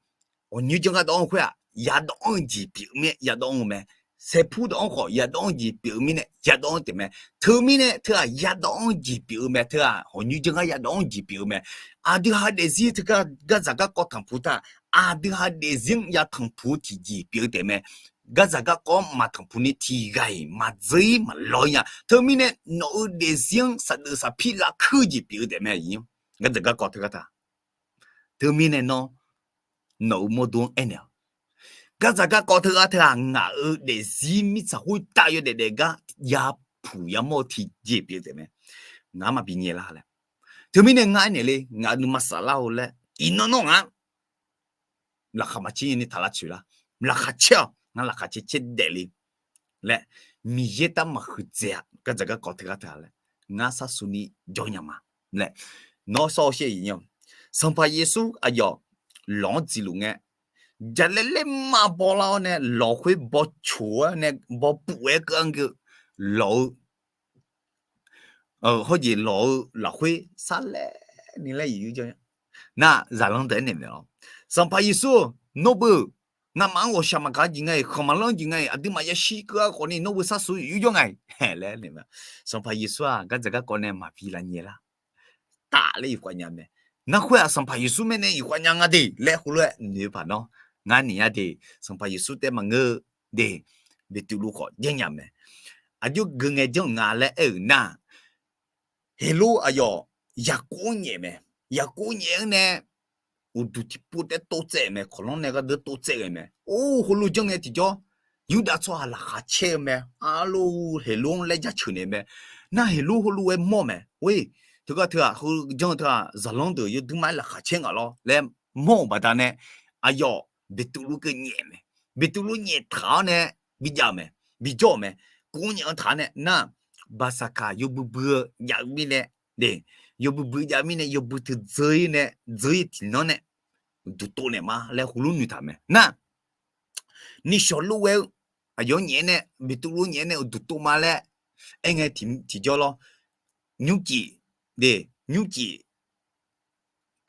hawq nymr janr gar dawv-anr khoer-aq, yadawv-anr jeq pyeuf-eu mae, yadawv-anr-eu mae. Saerpur dawv-anr khawf yadawv-anr jeq pyeuf-eu mirnae yadawv-anr taef mae. Teumirnae teu-aq, yadawv-anr jeq pyeuf-eu mae. Teu-aq, hawq nymr janr gar yadawv-anr jeq pyeuf-eu mae. Aqdui ha daefzir teu gar gardzaq garkawv tanqpuq taq, aqdui ha daefzir-anr ya tanqpuq-eu tiqjeq pyeuf-eu taef mae. Gardzaq garkawv-anr maq tanqpuq ni tiqghaq-iq maqdzeur-ir maqlawr-ir nya. Teumirnae nawq-euq daefzir-anr saqdeuf saqpir lavkuir jeq pyeuf-eu taef mae. Gardzaq garkawv teu gar taq. Teumirnae nawr nawq-euq mawrdo-anr aernaeq-awq. Gardzaq garkawv teu gar teu-aq, ngaq-euq daefzir mirtsaq khoertav yawdaef daef gar yapuq yamawr-eu tiqjeq pyeuf-eu taef mae. Ngaq-anr maqbi nyae lar laer. Teumirnae ngar aernaeq le, ngaq nuima saflar-eu laer, iqnan nawr ngaq-anr laqkhaq maqcaer nya ni taq lavtsoeq lar. Laqkhaq caer-awq, ngar laqkhaq caer caer daefle laer, Miqyaer tav maqhuiq dzaeq-a. Gardzaq garkawv teu gar teu-aq laer, ngar sharsuq ni jawr nya ma laer. Nawr sawr-eu shaer-iq nya, Sanqpaq Yeqsur aqyawf lawq-anr dziqluf ngae, jaqlaer laer ma bawlar-awr nae lawq khoer baw coq-aer nae baw puf-aer keuv-anr geu lawq-eu hawjeq lawq-eu lafkhoer sarlaer ni laer iq yur jawr nya. Nar zaqlanr deuq aernaeq mae-awq, Sanqpaq Yeqsur-or, nawr beu, ngamaf-anr ghawqshaq maqgaq-eu jeq nga-iq, khanq maqlanr-eu jeq nga-iq, aqduimaf yashir keuv-a khawf ni nawr beu sharsuq yur jawr nga-iq laer aernaeq mae. Sanqpaq Yeqsur-aq gardzaq garkawv nae maqbi lavnyae lar. Tafler iqkhav nya mae. Nar khoer-aq Sanqpaq Yeqsur mirnae iqkhav nya nga de laer heulof-aer noeq-eu paq nawr, ngar naeq nya de, Sanqpaq Yeqsur taef maqngeur-eu de, Beqtuvluv khawf janrnya mae. Aqjox geu ngae janr-euq nga laer aer-euq nar, Heqlov aqyawf Yaqkov-anr nyaef mae. Yaqkov nyaef-anr nae uqduq tiqpov taef tov tsaev mae, kawqlanr nae gharduq tov tsaev ghae mae. Or, heulof janr ngae tiqjawr, Yurdav tsawrhaq laqkhaq caer-eu mae. Arlov Heqlov-anr laer jaceuq naeq mae. Nar Heqlov heulof-aer mawr mae. Or, teugar teu-aq, heu janr-eu teu-aq, zaqlanr deuq yawduima-aer laqkhaq caer ngaq lawr laer mawr-euq baqdanae, aqyawf Beqtuvluv keuv nyaef mae. Beqtuvluv nyaef taq-awr nae bijav-euq mae, bijawr-euq mae. Kov nyaef-anr taq-awr nae nar, baqsaqkaq yawbui bui-eu jav-eu mirnae, de, yawbui bui jav-eu mirnae yawbui teu dzeur-ir nae, dzeur-ir tiqnan nae duqtov naeq ma laer heulof noeqtaq mae. Nar, nishawq lof ghae-eu aqyawf-anr nyaef nae, Beqtuvluv nyaef nae uqduq tov ma laer aer ngae tiqjawr lawr, nymrcif, de, nymrcif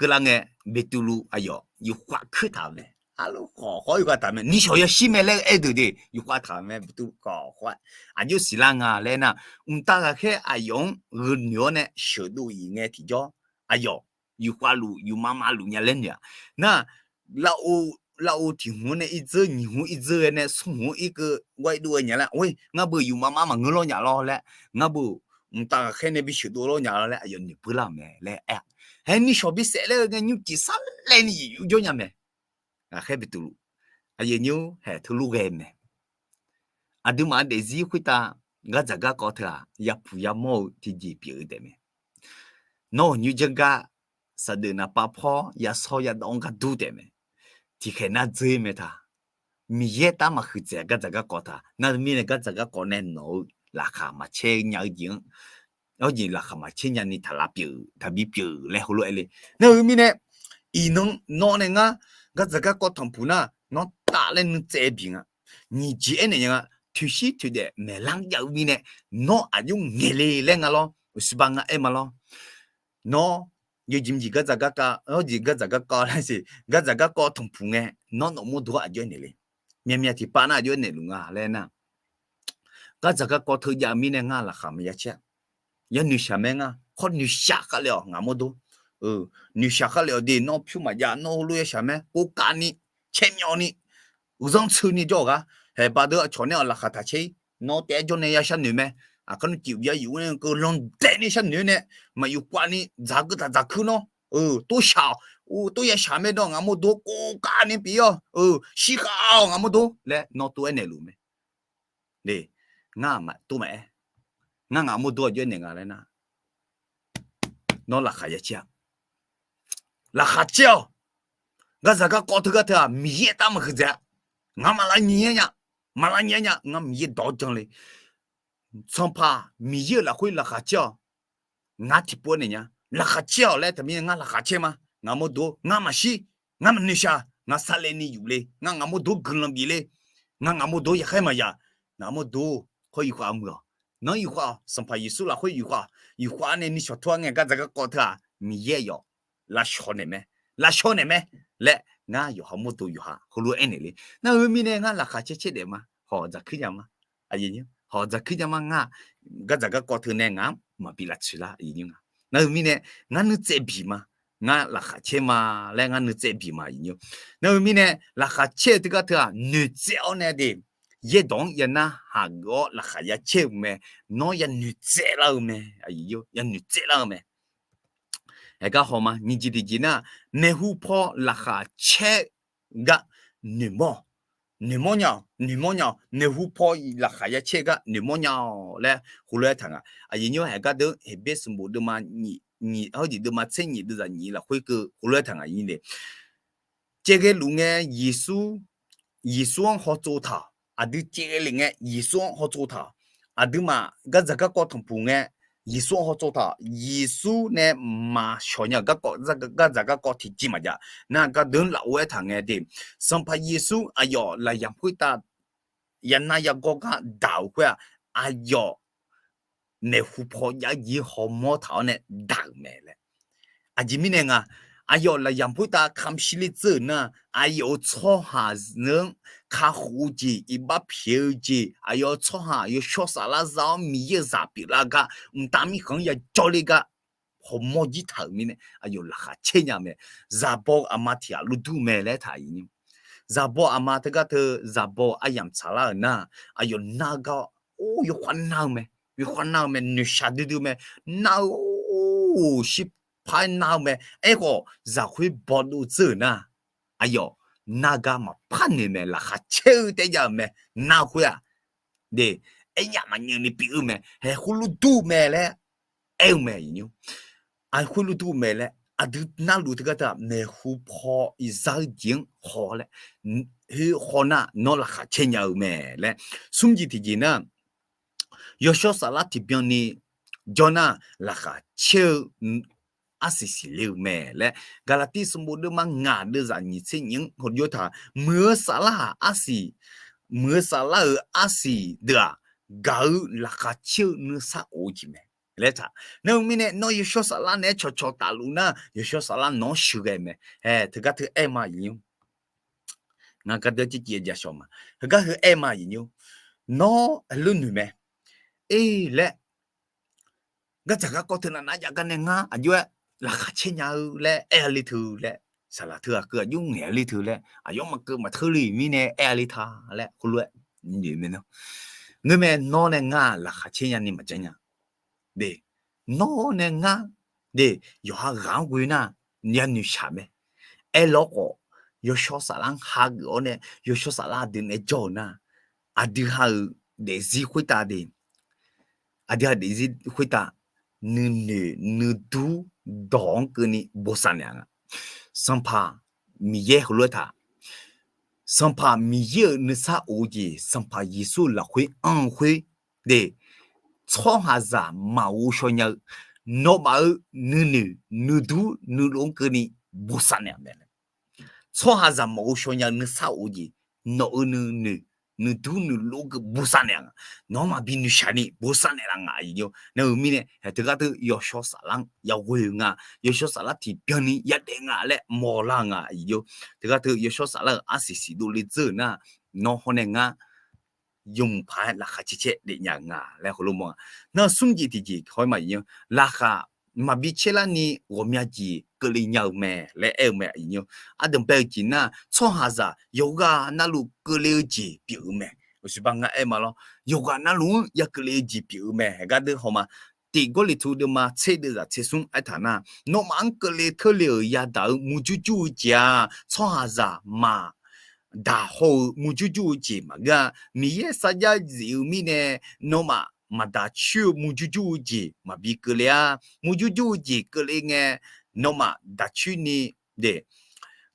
keuvlar ngae, Beqtuvluv aqyawf yufkhav kuir taq-euq mae. Arlov khawf khawr yufkhav taq mae. Nishawq yashir mae laer aer deuq de, yufkhav taq-euq mae. Beqtuvluv khawf khawr-aer aqjox siqlar nga laer nar, mqtav ghaqkhaer aqyawf-anr gheu noeq-awr nae sheuqdov-iq ngae tiqjawr, aqyawf yufkhav luf yufma ma luf nya laer noeq-aq. Nar, lafov tiq hmq-anr nae irdzeur, nyiq hmq irdzeur ghae nae smr hmq-anr irkeuv ghae dov-aer nya laer, or, ngar beu yufma ma maqngeur lawr nya lawr laer, ngar beu mqtav ghaqkhaer nae bisheuq dov lawr nya lawr laer aqyawf noeq beular-euq mae laer aer-a. Haer nishawq bisaef laer-eu ngae nymrcif sarlaer ni yuf jawr nya mae. Ghaqkhaer Beqtuvluv, aqyuif nymr haeq teulof ghae mae. Aqduimaf-euq daefzir khoertav gardzaq garkawv teu-aq yapuq yamawr-eu tiqjeq pyeuf-eu taef mae. Nawr-euq nymrjanr gar saqdeuf naqpav pawr yashawr yadawv-anr gar dur taef mae. Tiqkhaeq nar dzeur-ir mae ta. Miqyaer tav maqhuiq dzaeq gardzaq garkawv ta. Nar mirnae gardzaq garkawv nae nawq-eu laqkhaq maqcaer nya-eu jeq-anr, hawjeq laqkhaq maqcaer nyani taq lav pyeuf, taqbi pyeuf laer heulof-aer le. Nar-eu mirnae, iqnan nawr nae ngar gardzaq garkawv tanqpuq nar, nawr taf laer nuitsaev bif nga. Nyiq jeq aernaeq nya nga. Toeqshir toeqdaef maeqlar jav-eu mirnae, nawr aqjox ngaeq le laer nga lawr, uqshiq ba nga aer ma lawr. Nawr yawjeq mqjeq gardzaq garkawv, hawjeq gardzaq garkawv laer siq, gardzaq garkawv tanqpuq ngae, nawr nawq mawrdo-anr aqjox aernaeq le. Myavmyav tiqpav nar aqjox aernaeq luf nga laer nar, gardzaq garkawv teujav-eu mirnae ngar laqkhaq maqya caer-a. Yanoeqshaq mae ngar, khawr noeqshaq khavle-awq ngaq mawrdo. Noeqshaq khavle-awq de, nawr pyur maqjav, nawr heulof yashaq mae, kovkavni, caermyawvni, uqzanr tseuni jawr-awq gar, haeq baqdeuq aqcawq nae-awq laqkhaq taq caer-ir. Nawr taef-aer jawr nae ya sharnoeq mae. Aqkar nmr cif-eu bi-aer yuf-aer keuv landaef ni sharnoeq nae, maqyuf kavni dzaq geuv taq dzaq kuir nawr, torshaq-awq, torya shaq mae dawr ngaq mawrdo kov kavni pyeuf-awq, shirkhav-awq ngaq mawrdo laer nawr tov-aer naeqluf mae. Ngar maqtov maqaer, ngar ngaq mawrdo aqjox-aer naeq nga laer nar, nawr laqkhaq ya caer-a. Laqkhaq caer-awq. Gardzaq garkawv teugar teu-aq Miqyaer tav maqhuiq dzaeq-a. Ngaq maqlav nyiq-aer nya, maqlav nyiq-aer nya, ngar Miqyaer dawq-awr janle. Sanqpaq Miqyaer-euq lafkhoer laqkhaq caer-awq. Ngar tiqpov-aer naeq nya. Laqkhaq caer-awq laer taqmir ngar laqkhaq caer ma. Ngaq mawrdo ngar maqshir, ngar maqnoeqshaq, ngaq sarle ni yufle, ngar ngaq mawrdo guiqlanq bif le, ngar ngaq mawrdo yaqkhaer maqya, ngaq mawrdo khoer yufkhav muiq-awq. Nanr yufkhav-awq, Sanqpaq Yeqsur lafkhoer yufkhav-awq. Yufkhav nae nishawq tur-aer ngae gardzaq garkawv teu-aq Miqyaer yawf lavshaw naeq mae, lavshaw naeq mae laer ngar yawqha mawrdo yawqha heulof-aer aernaeq le. Nar-eu mirnae ngar laqkhaq caer caer daef ma, hawq dzaqkuir nya ma. Hawq dzaqkuir nya ma ngar, gardzaq garkawv teu nae ngaq-anr maqbi lavtsoeq lar. Nar-eu mirnae ngar nuitsaev biq ma, ngar laqkhaq caer ma laer ngar nuitsaev biq ma. Nar-eu mirnae laqkhaq caer-eu teugar teu-aq noeqtsaev-awr nae de, yaerdawq-anr yanar haq geuf-awr laqkhaq ya caer-eu mae. Nawr ya noeqtsaev lar-eu mae, ya noeqtsaev lar-eu mae. Aergar hawma nyiq jeq tiqjeq nar, maeqhu paw laqkhaq caer-eu gar noeqmawr, noeqmawr nya-awq, noeqmawr nya-awq, maeqhu paw laqkhaq ya caer-eu gar noeqmawr nya-awq laer heulof-aer taq nga. Aqyuif nymr, haeq gar deuq Heqbyaer sanqbof deuvma nyiq, nyiq hawr jeq deuvma tser nyiq deuvzaq nyiq lafkhoer keuv heulof-aer taq nga nyi de. Caevghae luf ngae Yeqsur, Yeqsur-anr hawtsov taq-awq. Aqdui caevghae lef ngae Yeqsur-anr hawtsov taq-awq. Aqduimaf gardzaq garkawv tanqpuq ngae Yeqsur-anr hawtsov taq-awq. Yeqsur nae maqshawq nya-euq garkawv, gardzaq garkawv tiqjeq maqjav. Nar gardeuv-anr lafov-aer taq ngae de, Sanqpaq Yeqsur aqyawf lafyamq khoertav yanar yagawr gar daq-euq khoer-aq, aqyawf maeqhu paw jav jir hawmawr taq-awr nae daq-euq mae laer. Aqjeq mirnae nga, aqyawf lafyamq khoertav kamq shirler dzeur-euq nar, aqyawf-euq tsawrhaq zeu-anr kakhof-eu jeq, iqbax pyaeq-eu jeq, aqyawf-euq tsawrhaq yawshawr saflar za-awr Miqyaer-euq zaq pyeuflar gar, mqtav mirkhanq-anr yajawr ler gar hawmawr jir taq-euq mirnae aqyawf laqkhaq caer nya mae. Zaqbaw-eu aqma tiq ghaq luf dur mae laer taq-euq. Zaqbaw aqma teugar teu zaqbaw aryamq tsaqlar-euq nar, aqyawf nar-eu gar, or, yawkhav nar-eu mae, yawkhav nar-eu mae, noeqshaq duidui mae, nar-eu, or, shirpar-aer nar-eu mae. Aerkhawf zaq khoer bawdov dzeur-euq nar, aqyawf nar gar maqpar noeq mae, laqkhaq caer-eu taef jav-euq mae, nar-eu khoer-aq. De, aernyaf maqnyeuf ni pyeuf-eu mae, haeq khoerlof dur mae laer aer-eu mae. Aqyawf khoerlof dur mae laer aqdui narluf teugar teu-aq, maeqhu paw iqzar-eu jeq-anr haw laer, khoer haw nar nawr laqkhaq caer nya-eu mae laer. Smr jeq tiq jeq nar, yawshawr saflar tiqbyan ni jawr nar, laqkhaq caer-eu arsiq siqler-eu mae laer, Gaqlaqtiv sanqbof deuvma ngaq deuvzaq nyiq tser nyiq-anr hawjawr taq, muiq-eu saflar-aq arsiq, muiq-eu saflar-euq arsiq deuq-aq, gaq-eu laqkhaq caer-eu nuisar of-eu jeq mae laer taq. Nar-eu mirnae nawr yawshawr saflar naeq-aer cawqcawq tafluf nar, yawshawr saflar nawq-anr sheuqghae mae. Haeq teugar teu aer ma, aqyuif nymr. Ngar gardeuv-aer civ civ jashawq ma. Heugar heu aer ma, aqyuif nymr. Nawr heulof noeq mae. Aer laer, gardzaq garkawv teu navnav jav gar nae ngar aqjox-aer laqkhaq caer nya-eu laer aer-a le teu laer, saqlaq teu ghaq keuv aqjox ngaeq-a le teu laer, aqyawf maqkeuv maqteur le mirnae aer-a le ta laer khoerlof-aer noeq mae nar. Ngeurmae nawr nae ngar laqkhaq caer nyani maqjanr nya. De, nawr nae ngar, de, yawqha ghaq-anr ghoe nar, ya noeqshaq mae. Aerlawr khawf, yawshawr saflar-anr hageuf-awr nae yawshawr saflar aqdui nae jawr-eu nar, aqdui ha-euq daefzir khoertav de, aqdui ha daefzir khoertav nuinoeq nuidur dawq-anr keuvni bosav naeq-a nga. Sanqpaq Miqyaer heulof-aer taq, Sanqpaq Miqyaer-euq nuisar of-eu jeq Sanqpaq Yeqsur-euq lafkhoer anr-eu khoer de, tsawrhaqzaq maqghov shaw nya-eu, nawmaf-euq nuinoeq nuidur nuilov-anr keuvni bosav naeq-a mae. Tsawrhaqzaq maqghov shaw nya-eu nuisar of-eu jeq, nawq-euq nuinoeq nuidur nuilov keuv bosav naeq-a nga. Nawq-anr maqbi noeqshaq ni bosav naeqlaf nga, aqyuif nymr. Nar-eu mirnae haeq teugar teu yawshawr saflar-anr yaghoe-eu nga, yawshawr saflar tiqbyan ni yadaef nga laer mawrlar-eu nga, aqyuif nymr. Teugar teu yawshawr saflar-euq arsiq siqdov le dzeur-euq nar, nawr hawr nae ngar yawmuiq paq-aer laqkhaq caer caer daef nya-eu nga laer heulof mawr-a. Nar-eu smr jeq tiqjeq hawr-eu ma, aqyuif nymr, laqkhaq maqbi caer larni ghawqmya jeq keuvle nya-eu mae laer aer-eu mae, aqyuif nymr. Ardanqbae-eu jeq nar, tsawrhaqzaq yawqghaq navluf keuvle-eu jeq pyeuf-eu mae. uqshoe bar ngar aer ma lawr. Yawqghaq navluf-anr ya keuvle-eu jeq pyeuf-eu mae. Haeq gar deuq haw ma. Tiq Gawrliqtu deuvma tser deuvzaq tser smr aertaq nar, nawmaf-anr keuvle teurle-euq yadaq-eu murjur jur-eu jeq-aq, tsawrhaqzaq maqdaq haw-eu murjur jur-eu jeq maqngeur-a. Miqyaer sarjax zif-eu mirnae, nawmaf maqdaq coer-eu murjur jur-eu jeq maqbi keuvle-a. Murjur jur-eu jeq keuvle ngae, nawmaf daq coer ni,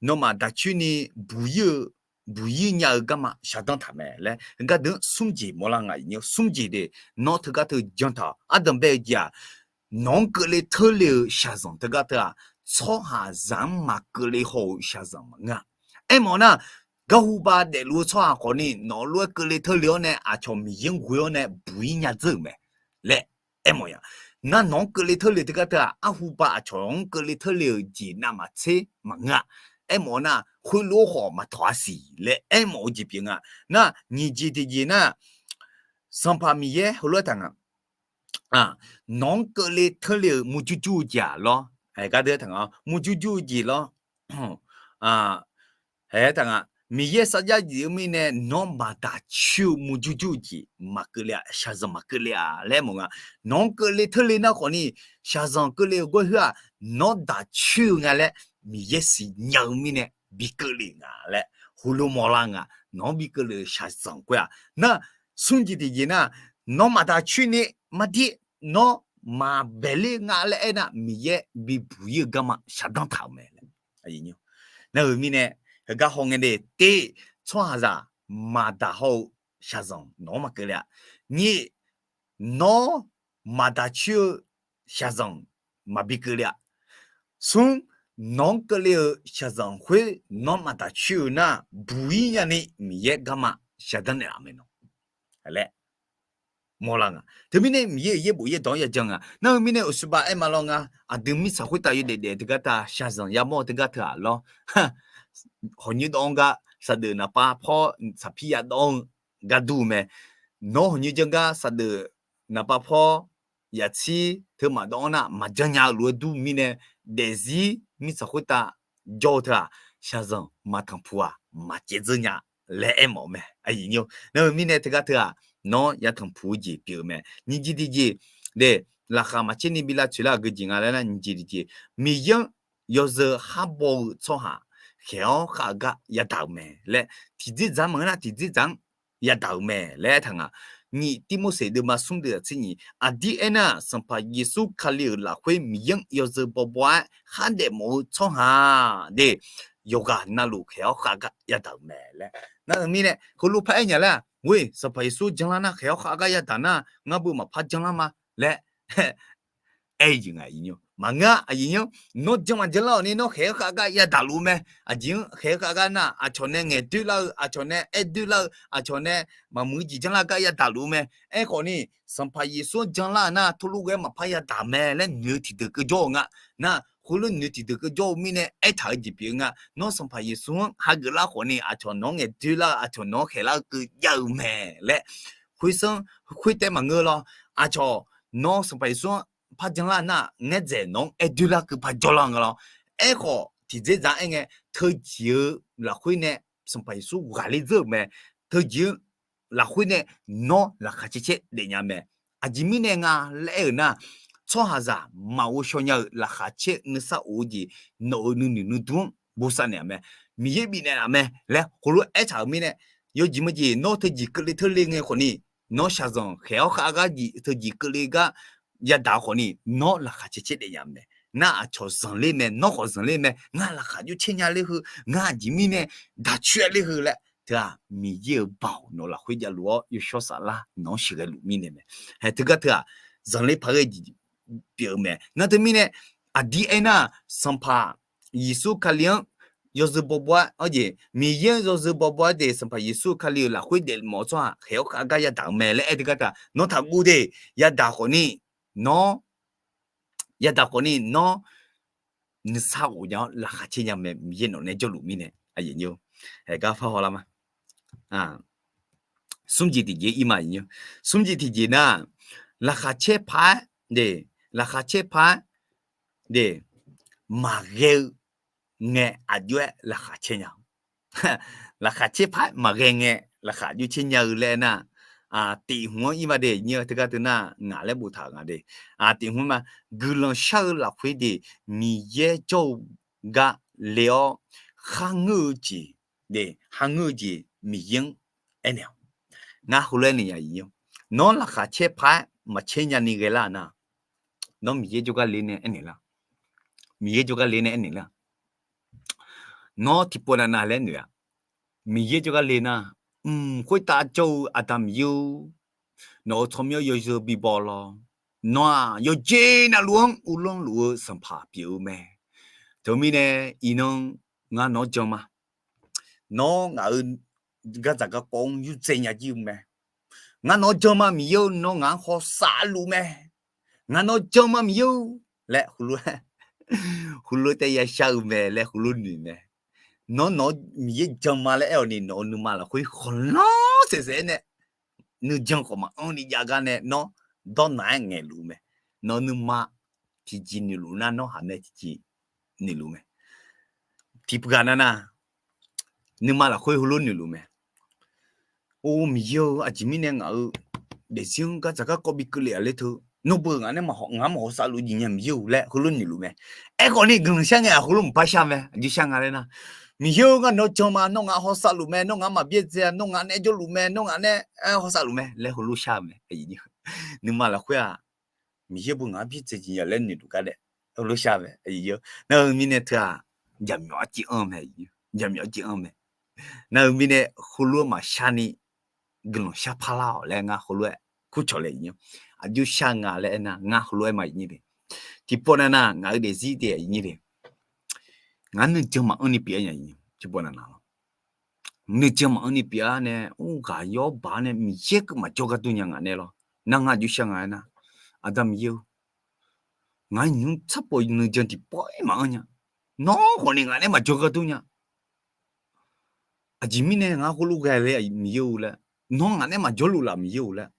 nawmaf daq coer ni buq ir-eu, buq ir nya-eu garma shaqdanr taq mae laer, gardeuq-anr smr jeq mawrlar nga. Smr jeq de, nawr teugar teu jan taq-awq. Ardanqbae-eu jeq-aq, nawq-anr keuvle teurle-euq shaqzanq teugar teu-aq, tsawrhaqzaq-anr maqkeuvle haw-euq shaqzanq maqngeur-a. Aermawf nar, garhu ba daefluf-eu tsawrhaq khawfni nawq lof-aer keuvle teurle-awr nae aqcawq Miqyaer-anr ghoe-awr nae buq ir nya dzeur-euq mae laer aermawf ya. Nar nawq-anr keuvle teurle teugar teu-aq, arhu ba aqcawq-anr keuvle teurle-euq jeq navmaqtser maqngeur-a. Aermawf nar, khoerlof-aer khawf maqtawq-a siq laer aermawf-eu jeq pyeuf nga. Nar nyiq jeq tiqjeq nar, Sanqpaq Miqyaer heulof-aer taq nga. Nawq-anr keuvle teurle-euq murjur jur-eu jeq-aq lawr. Gardeuq taq nga, murjur jur-eu jeq lawr. Haeq taq nga, Miqyaer sarjax zif-eu mirnae nawr maqdaq coer-eu murjur jur-eu jeq maqkeuvle-a, shaqzanq maqkeuvle-a laer mawf nga. Nawq-anr keuvle teurle nar khawfni, shaqzanq keuvle-euq gawr khoer-aq, nawr daq coer-eu nga laer Miqyaer siqnya-eu mirnae bi keuvle nga laer heulof mawrlar nga. Nawq-anr bi keuvle-euq shaqzanq khoer-aq, nar smr jeq tiqjeq nar, nawr maqdaq coer ni, mardir nawr maqbaeq ler nga laer aernar, Miqyaer bibuq ir-eu garma shaqdanr taq-euq mae. Nar-euq mirnae, heugar haw ngae de, tiq, tsawrhaqzaq maqdaq haw-eu shaqzanq nawq-anr maqkeuvle-a. Nyiq, nawr maqdaq coer-eu shaqzanq maqbi keuvle-a. Smr, nawq-anr keuvle-euq shaqzanq khoer nawr maqdaq coer-eu nar, buq ir nyani Miqyaer garma shaqdanr naeqlaf mae nawq laer mawrlar nga. Teumirnae Miqyaer-euq yaerbof yaerdawq-anr yajan nga. Nar-eu mirnae uqshoe ba aer ma lawr nga. Aqdui mirtsaq khoertav yawdaef daef teugar teu-aq, shaqzanq yamawr-eu teugar teu-aq lawr, hawq nyoer dawv-anr gar saqdeuf naqpav pawr saqpir ya dawv-anr-eu gar dur-eu mae. Nawr hawq nyoer janr gar saqdeuf naqpav pawr yaqtsir teu maqdawv-anr nar, maqjan nya-eu lof-aer dur mirnae, daefzir mirtsaq khoertav jawr-eu teu-aq, shaqzanq maqtanq puq-aq, maqcaev dzeur nya laer aermawf-eu mae. Nar-eu mirnae teugar teu-aq, nawr yatanq puq-eu jeq pyeuf-eu mae. Nyiq jeq tiqjeq, de, laqkhaq maqcaer ni bi lavtsoeq lar-euq geujeq nga laer nar, nyiq jeq tiqjeq, Miqyaer-anr yawzeu khar baw-eu tsawrhaq khaeq-awr khav-eu gar yadaq-euq mae laer, tiqdzerdzaq maqngeur nar tiqdzerdzaq-anr yadaq-euq mae laer aertaq nga. Nyiq Tirmorseq deuvma smr deuq-aq tser nyiq, aqdir aernar, Sanqpaq Yeqsur Kali-euq lafkhoer Miqyaer-anr yawzeu bawbaw-aer khardaef mawf-eu tsawrhaq de, yawqghaq navluf khaeq-awr khav gar yadaq-euq mae laer. Nar-eu mirnae heulof par aer nya laer-aq, ghoe, Sanqpaq Yeqsur janlar nar khaeq-awr khav gar yadaq nar, ngar beu maqpar janlar ma laer aer-eu jeq nga. Maqngeur-a, aqyuif nymr, nawr jan maqjan lar-awq ni nawr khaeq-awr khav gar yadaq luf-eu mae. Aqjeq-anr khaeq-awr khav gar nar, aqcawq nae ngaeq doer lar-eu, aqcawq nae aer doer lar-eu, aqcawq nae maqmuiq-eu jeq janlar gar yadaq luf-eu mae. Aerkhawf ni, Sanqpaq Yeqsur-anr janlar-euq nar, teulof ghae-aer maqpar yadaq mae laer noeq-eu tiqdeuq keuv jawr-eu nga. Nar, khoerlof noeq-eu tiqdeuq keuv jawr-eu mirnae aertaq-eu jeq pyeuf-eu nga. Nawr Sanqpaq Yeqsur-anr hageuf lar khawf ni, aqcawq nawq-anr ngaeq doer lar-eu, aqcawq nawq-anr khaeq lar-eu keuv jav-eu mae laer, khoersanr khoertaev maqngeur lawr. Aqcawq nawr Sanqpaq Yeqsur-anr par janlar nar, ngaerdzaeq nawq-anr aer doer lar keuv par jawrlar nga lawr. Aerkhawf tiqdzerdzaq aer ngae, teujeq-eu lafkhoer nae Sanqpaq Yeqsur ghaqler dzeur-euq mae. Teujeq-eu lafkhoer nae nawr laqkhaq caer caer daefnya mae. Aqjeq mirnae nga laer aer-euq nar, tsawrhaqzaq maqghov shaw nya-euq laqkhaq caer nuisar of-eu jeq, nawq-euq nuinoeq nuidur-anr bosav naeq-a mae. Miqyaer bifnaeq laf mae laer heulof-aer aertaq-euq mirnae, yawjeq meujeq nawr teujeq keuvle teurle ngae khawf ni, nawr shaqzanq khaeq-awr khav gar jeq teujeq keuvle gar yadaq-eu khawf ni, nawr laqkhaq caer caer daefnya mae. Nar aqcawq zanqler mae, nawr khawf zanqler mae, ngar laqkhaq jov caer nya ler heu, ngar aqjeq mirnae daq coer-a ler heu laer teu-aq, Miqyaer-euq baoq nawq lafkhoer javluf-awr yawshawr saflar nawq-anr sheuqghae luf mirnae mae. Hae teugar teu-aq, zanqler paq-aer jeq pyeuf-eu mae. Nar teumirnae aqdir aernar, Sanqpaq Yeqsur Kali-anr yawzeu bawbaw-aer, awr jeq Miqyaer-anr yawzeu bawbaw-aer de Sanqpaq Yeqsur Kali-euq lafkhoer daefmawf-eu tsawrhaq khaeq-awr khav gar yadaq-eu mae laer aer teugar teu-aq, nawr taqguv de, yadaq khawf ni, nawr yadaq khawf ni nawr nuisar of nya-awr laqkhaq caer nya mae, Miqyaer nawq nae jawrluf mirnae. Smr jeq tiqjeq ir ma, smr jeq tiqjeq nar, laqkhaq caer paq-aer de, laqkhaq caer paq-aer de, maqghae-eu ngae aqjox-aer laqkhaq caer nya. Laqkhaq caer paq-aer maqghae ngae, laqkhaq jov caer nya-eu laer aernar, tiq hmq-anr ir ma de, nyir-eu teugar teu nar ngaq laer boftaq-euq nga de. Tiq hmq ma, guiqlanq shar-eu lafkhoer de, Miqyaer jawr-eu gar le-awr, kharngeur-eu jeq, kharngeur-eu jeq Miqyaer-anr aernaeq-awq. Ngar heulof-aer naeq ya ir-awr, nawr laqkhaq caer paq-aer maqcaer nyani ghae lar nar, nawr Miqyaer jawrgar le nae aernaeq lar. Miqyaer jawrgar le nae aernaeq lar. Nawr tiqpov navnav laer noeq-a. Miqyaer jawrgar le nar, mq, khoertav jawr-eu Aqda Miqyaer-or, nawq-euq tsawrmyanr yawzeu bibaw lawr. Nawr-aq, yawqjeq navluf-anr uvlanr luf-eu Sanqpaq pyeuf-eu mae. Teumirnae, iqnan ngar nawq-anr jan ma. Nawr ngaq-euq gardzaq garkawv-anr yurdzae nya jir-eu mae. Ngar nawq-anr jan ma Miqyaer-or, nawr ngaq-anr hawsav luf mae. Ngar nawq-anr jan ma Miqyaer-or laer heulof-aer, heulof-aer taef yashar-eu mae laer heulof noeq mae. Nawr nawq-anr Miqyaer jan ma laer aer-awq ni, nawq-euq nuima lafkhoer khanqlanr saeqsaeq-aer nae nuijan khawf maqanr ni jav gar nae nawr dawrnaq-aer ngaeqluf mae. Nawq-euq nuima tiqjeq noeqluf nar, nawr haq nae tiqjeq noeqluf mae. Tiqpyaq navnav, nuima lafkhoer heulof noeqluf mae. Or Miqyaer-or, aqjeq mirnae ngaq-euq daefzir-anr gardzaq garkawv bi keuvle-aq ler teu, nawr beu ngaq nae ngaq-anr maqhawsav luf jeq nya Miqyaer-or laer heulof noeqluf mae. Aerkhawf ni guiqlanq shar ngae-aq heulof maqpar shar mae. Aqjeq shar nga laer nar, Miqyaer-or, ngar nawq-anr jan ma, nawr ngaq-anr hawsav luf mae, nawr ngaq-anr maqbyaerdzae-a, nawr ngaq nae jawrluf mae, nawr ngaq nae hawsav luf mae laer heulof shar-eu mae. Nuima lafkhoer-aq, Miqyaer beu ngaq-anr byaerdzae jeq nya laer noeqluf gar nae heulof shar mae. Nar-eu mirnae teu-aq, jaqmyawf arciv anr mae. Jaqmyawf arciv anr mae. Nar-eu mirnae heulof-aer maqshar ni guiqlanq shar parlar-awq laer ngar heulof-aer kurcawq le-a. Aqjox shar nga laer aernar, ngar heulof-aer ma ir nyir de. Tiqpov navnav ngaq-euq daefzir de ir nyir de. Ngar nuijan maqanr ni pyeuf-aer nya ir nyir tiqpov navnav lawr. Nuijan maqanr ni pyeuf-aer nae, or ghaq yawr baq-aer nae Miqyaer keuv maqjawr gar dur nya ngaq nae lawr. Nar ngar aqjox shar nga aernar, Aqda Miqyaer-or, ngaq nymr tsarpov nuijan tiqpov-ir maqanr nya. Nawr khawf ni ngaq nae maqjawr gar dur nya. Aqjeq mirnae ngar heulof ghae le Miqyaer-or laer, nawr ngaq nae maqjawrluf laf Miqyaer-or laer,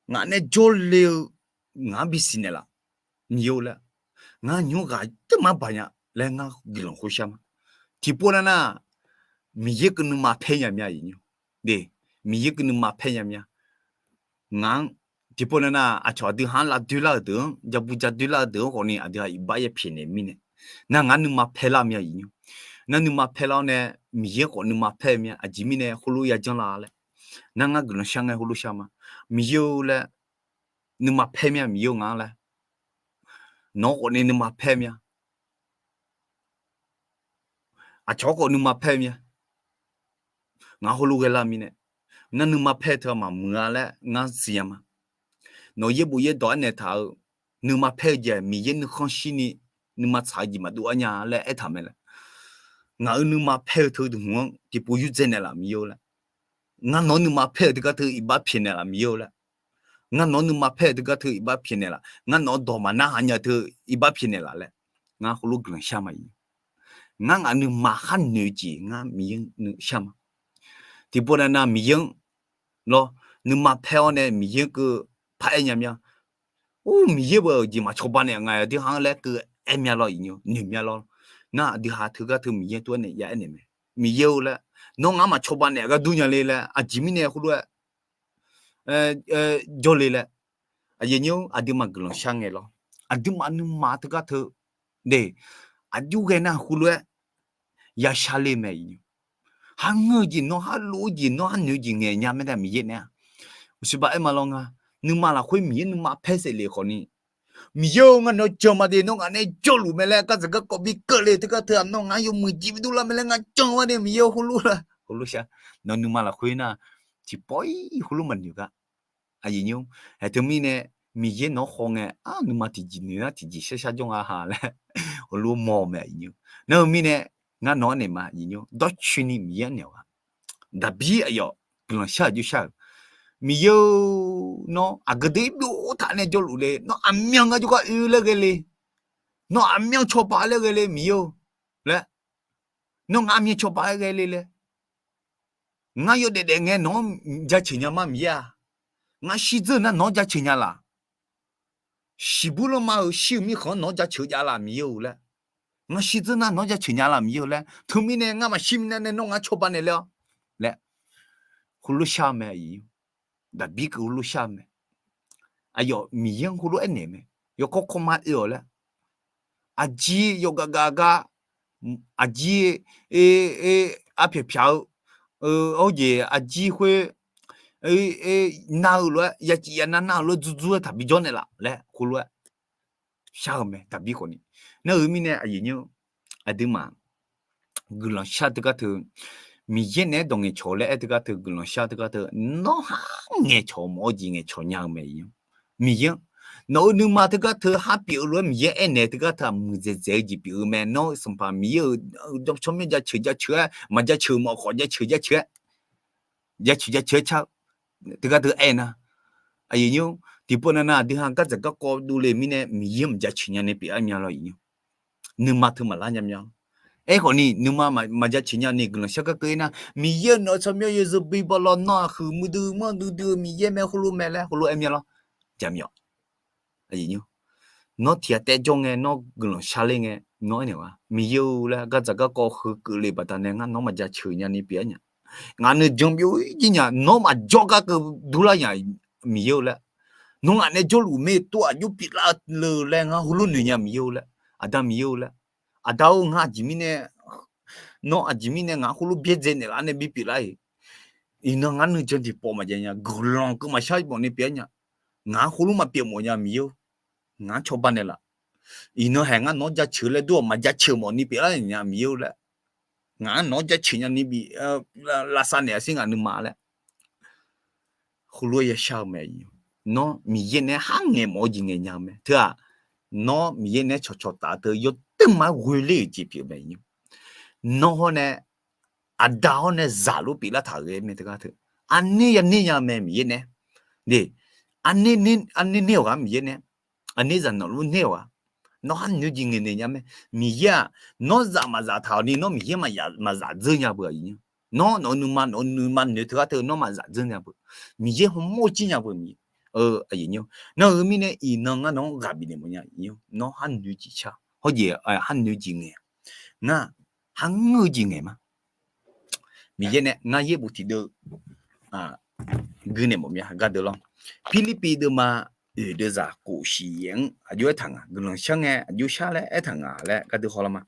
ngaq nae jawrle-eu ngaq-anr bisiq naeqlaf Miqyaer-or laer, ngar nymr ghaq teumar baq nya laer ngar guiqlanq khoershar ma. Tiqpov navnav, Miqyaer keuv nuima paer nya mya ir nyir de. Miqyaer keuv nuima paer nya mya. Ngaq-anr tiqpov navnav aqcawq aqdui ha-anr lavdoer lar-euq deuq-anr, jabu jadoer lar-eu deuq-anr khawf ni aqdui ha iqbax ya pyaeqnaeq mirnae, nar ngaq nuima paer lar mya ir nyir. Nar nuima paer lar-awr nae, Miqyaer khawf nuima paer-eu mya. Aqjeq mirnae heulof ya janr la laer, nar ngar guiqlanq shar ngae heulof shar ma. Miqyaer-or laer, nuima paer mya Miqyaer-or ngaq-anr laer, nawq-anr khawf ni nuima paer mya. Aqcawq-anr khawf nuima paer mya. Ngaq heulof ghae lar mirnae, nar nuima paer-eu teu-aq maqmuiq-a laer ngar siqnya ma. Nawq yaerbof yaerdawq-aer naeq taq-eu, nuima paer-eu jeq-aq Miqyaer nuikhanr shirni nuima tsaq-eu jeq maqdov-ar nya laer aertaq mae laer. Ngaq-euq nuima paer-eu teu dmq-anr tiqpov yurdzae naeqlaf Miqyaer-or laer, ngar nawq-anr nuima paer-euq teugar teu iqbax pyaeqnaeq laf Miqyaer-or laer, ngar nawq-anr nuima paer-euq teugar teu iqbax pyaeqnaeq laf, ngar nawq-anr dawq maqnar haq nya teu iqbax pyaeqnaeq laf laer, ngar heulof guiqlanq shar ma ir. Ngar ngaq nuima khar noeq-eu jeq ngar Miqyaer nuishar ma. Tiqpov navnav Miqyaer-anr lawr, nuima paer-awr nae Miqyaer keuv paraer nya mya. Or, Miqyaer beu-euq jeq maqcawba naeq nga-aq aqdui ha-anr laer keuv aer mya lawr ir nyir, noeq mya lawr. Nar aqdui ha teugar teu Miqyaer tov-aer naeq ya aernaeq mae. Miqyaer-or laer, nawr ngaq-anr maqcawba naeq gar dur nya le laer, aqjeq mirnae heulof-aer jawrle laer, aqyuif aqnyir-or, aqduimaf guiqlanq shar ngae lawr. Aqduimaf nuima teugar teu de, aqjox ghae nar heulof-aer ya shar le mae ir nyir. Kharngeur-eu jeq nawr, kharlof-eu jeq nawr, kharnoeq-eu jeq ngaeq nya mae tae Miqyaer naeq-a. Uqshoe ba aer ma lawr nga, nuima lafkhoer Miqyaer nuima paer saef lef khawf ni, Miqyaer-or, ngar nawq-anr jan ma de, nawr ngaq nae jawrluf mae laer gardzaq garkawv bi keuvle teugar teu-aq nawr ngaq-anr yawmuiq jeq bi dur lar mae laer ngar jan-a de Miqyaer-or heulof laer heulof shar. Nawq nuima lafkhoer nar tiqpawf-ir heulof maqnoeq gar. Aqyuif aqnyir-or, aer teumirnae Miqyaer nawq-anr khaw ngae, ar, nuima tiqjeq noeq nar tiqjeq sharshar jawr nga ha laer heulof mawr-eu mae aqyuif aqnyir-or. Nar-eu mirnae ngar nawq-anr naeq ma aqyuif aqnyir-or, dawrcoeni Miqyaer-anr naeq-awq-a. Daqbir aqyawf guiqlanq shar-euq jawrshar-euq, Miqyaer-or, nawr aqgeu deuq-ir byov taq nae jawrluf le, nawr aqmyan ngar jawrgar oe laer ghae le, nawr aqmyan cawba laer ghae le Miqyaer-or laer, nawr ngaq aqmyan cawba-aer ghae le laer, ngar yawdaef daef ngae nawq-anr jaceuq nya ma Miqyaer-a. Ngar shirdzeur nar nawq-anr jaceuq nya laf. Shiqbuir lanma-euq shir-euq mirkhanq-anr nawq-anr jaceuq jav laf Miqyaer-or laer, Ngar shirdzeur nar nawr jaceuq nya la Miqyaer-eu laer. Teumirnae ngar maqshir minav nae nawr ngar cawba naeq ler-awr laer, heulof shar-eu mae. Daqbir keuv heulof shar-eu mae. Aqyawf Miqyaer-anr heulof aernaeq-eu mae. Yawkawr kawrma oe-awq laer. Aqjir yawgav gav gar, aqjir arpyaq pyaq-eu, hawjeq aqjir khoer nar-eu lof-aer, ya cif ya nar nar-eu lof-aer dzurdzur-aer taqbi jawr naeqlaf laer heulof-aer shar-eu mae, Daqbir khawfni. Nar-eu mirnae aqyuif nyir-eu, aqduimaf guiqlanq shar teugar teu, Miqyaer naeq-aer dawq ngaeqcawq laer aer teugar teu, guiqlanq shar teugar teu, nawr ha ngaeqcawq mawf-eu jeq ngaeqcawq nya-eu mae. Miqyaer, nawq-euq nuima teugar teu ha pyeuf-eu lof-aer Miqyaer aernaeq teugar teu-aq muiqdzaeq dzaeq-eu jeq pyeuf-eu mae. Nawr-eu Sanqpaq Miqyaer-euq tsawrmyanr jaceuq jaceuq-aer, maqjaceuq mawf khawf jaceuq jaceuq-aer, jaceuq jaceuq-aer car-eu teugar teu aernar, aqyuif nyir-or, tiqpov navnav aqdui ha gardzaq garkawv dovle mirnae Miqyaer maqjaceuq nyani pyeuflar mya lawr, aqyuif nyir-or. Nuima teu maqlar nya mya lawr. Aerkhawfni nuima maqjaceuq nyani guiqlanq shar garkeuv-ir nar, Miqyaer-euq nawq-eu tsawrmyanr yawzeu bi baw lawr, nawr-aq huiq muiqdui manr duidui-eu Miqyaer mae heulof mae laer heulof-aer mya lawr. Jaqmyawf, nawr tiq ghaq taev jawr ngae, nawr guiqlanq shar ler ngae, nawr aernaeq-a, Miqyaer-eu laer gardzaq garkawv heu keuvle baqdanae ngar nawr maqjaceuq nyani pyeuf-aer nya. Ngaq nuijan byov-ir jir nya, nawr maqjawr gar keuv durlar nya, Miqyaer-eu laer. Nawr ngaq nae jawrluf mae, tov aqjox pyeuflar-eu le laer ngar heulof noeq nya Miqyaer-eu laer. Aqda Miqyaer-eu laer. Aqda-or, ngar aqjeq mirnae, nawr aqjeq mirnae ngaq khoerlof byaerdzae naeqlaf nae bipyeuf lar-iq. Iqnan ngar nuijan tiqpawf maqjav nya, guiqlanq keuv maqshar mawfni pyeuf-aer nya. Ngaq khoerlof maqpyeuf mawf nya Miqyaer-or. Ngaq-anr cawba naeqlaf. Iqnan haeq ngar nawq-anr jaceuq laer dur-awq, maqjaceuq mawfni pyeuflar nya Miqyaer-eu laer. Ngaq-anr nawq-anr jaceuq nyani bif lavsav naeq-a sir ngaq nuima laer. Heulof-aer yashar-eu mae. Nawr Miqyaer naeq-aer har ngaeq mawf-eu jeq ngaeq nya-eu mae. Teu-aq, nawr Miqyaer naeq-aer cawqcawq taf teu yawteurma-aer ghoe ler-euq jeq pyeuf mae. Nawr hawr nae, aqda hawr nae zaq lof pyeuflar taq-euq ghae mae teugar teu. Arner yaner nya mae Miqyaer naeq-aer. Arner ner-awq ghaq Miqyaer naeq-aer. Aqner zaq nawq lof ner-awq ghaq. Nawr har noeq jeq ngaeq naeq nya mae. Miqyaer-aq, nawr zaf maqzaf taq-awq ni nawr Miqyaer maqzaf dzeur nya beu-aq. Nawr nawq-eu nuima, nawq-eu nuima noeq teugar teu nawr maqzaf dzeur nya beu. Miqyaer hawmawr jir nya beu. Nar-eu mirnae iqnan ngar nawq-anr ghaq bifnaeq mawf nya. Nawr har noeq jeq car, hawjeq har noeq jeq ngaeq, ngar har ngeur-eu jeq ngaeq ma. Miqyaer nae ngar yaerbof tiqdeuv guinaeq mawf mya gardeuv lawr. Pirlirpiv deuvma oeq deuvzaq kof shiq yaef-anr aqjox aertaq nga, guiqlanq shar ngae aqjox shar laer aertaq nga laer gardeuv hawlar ma.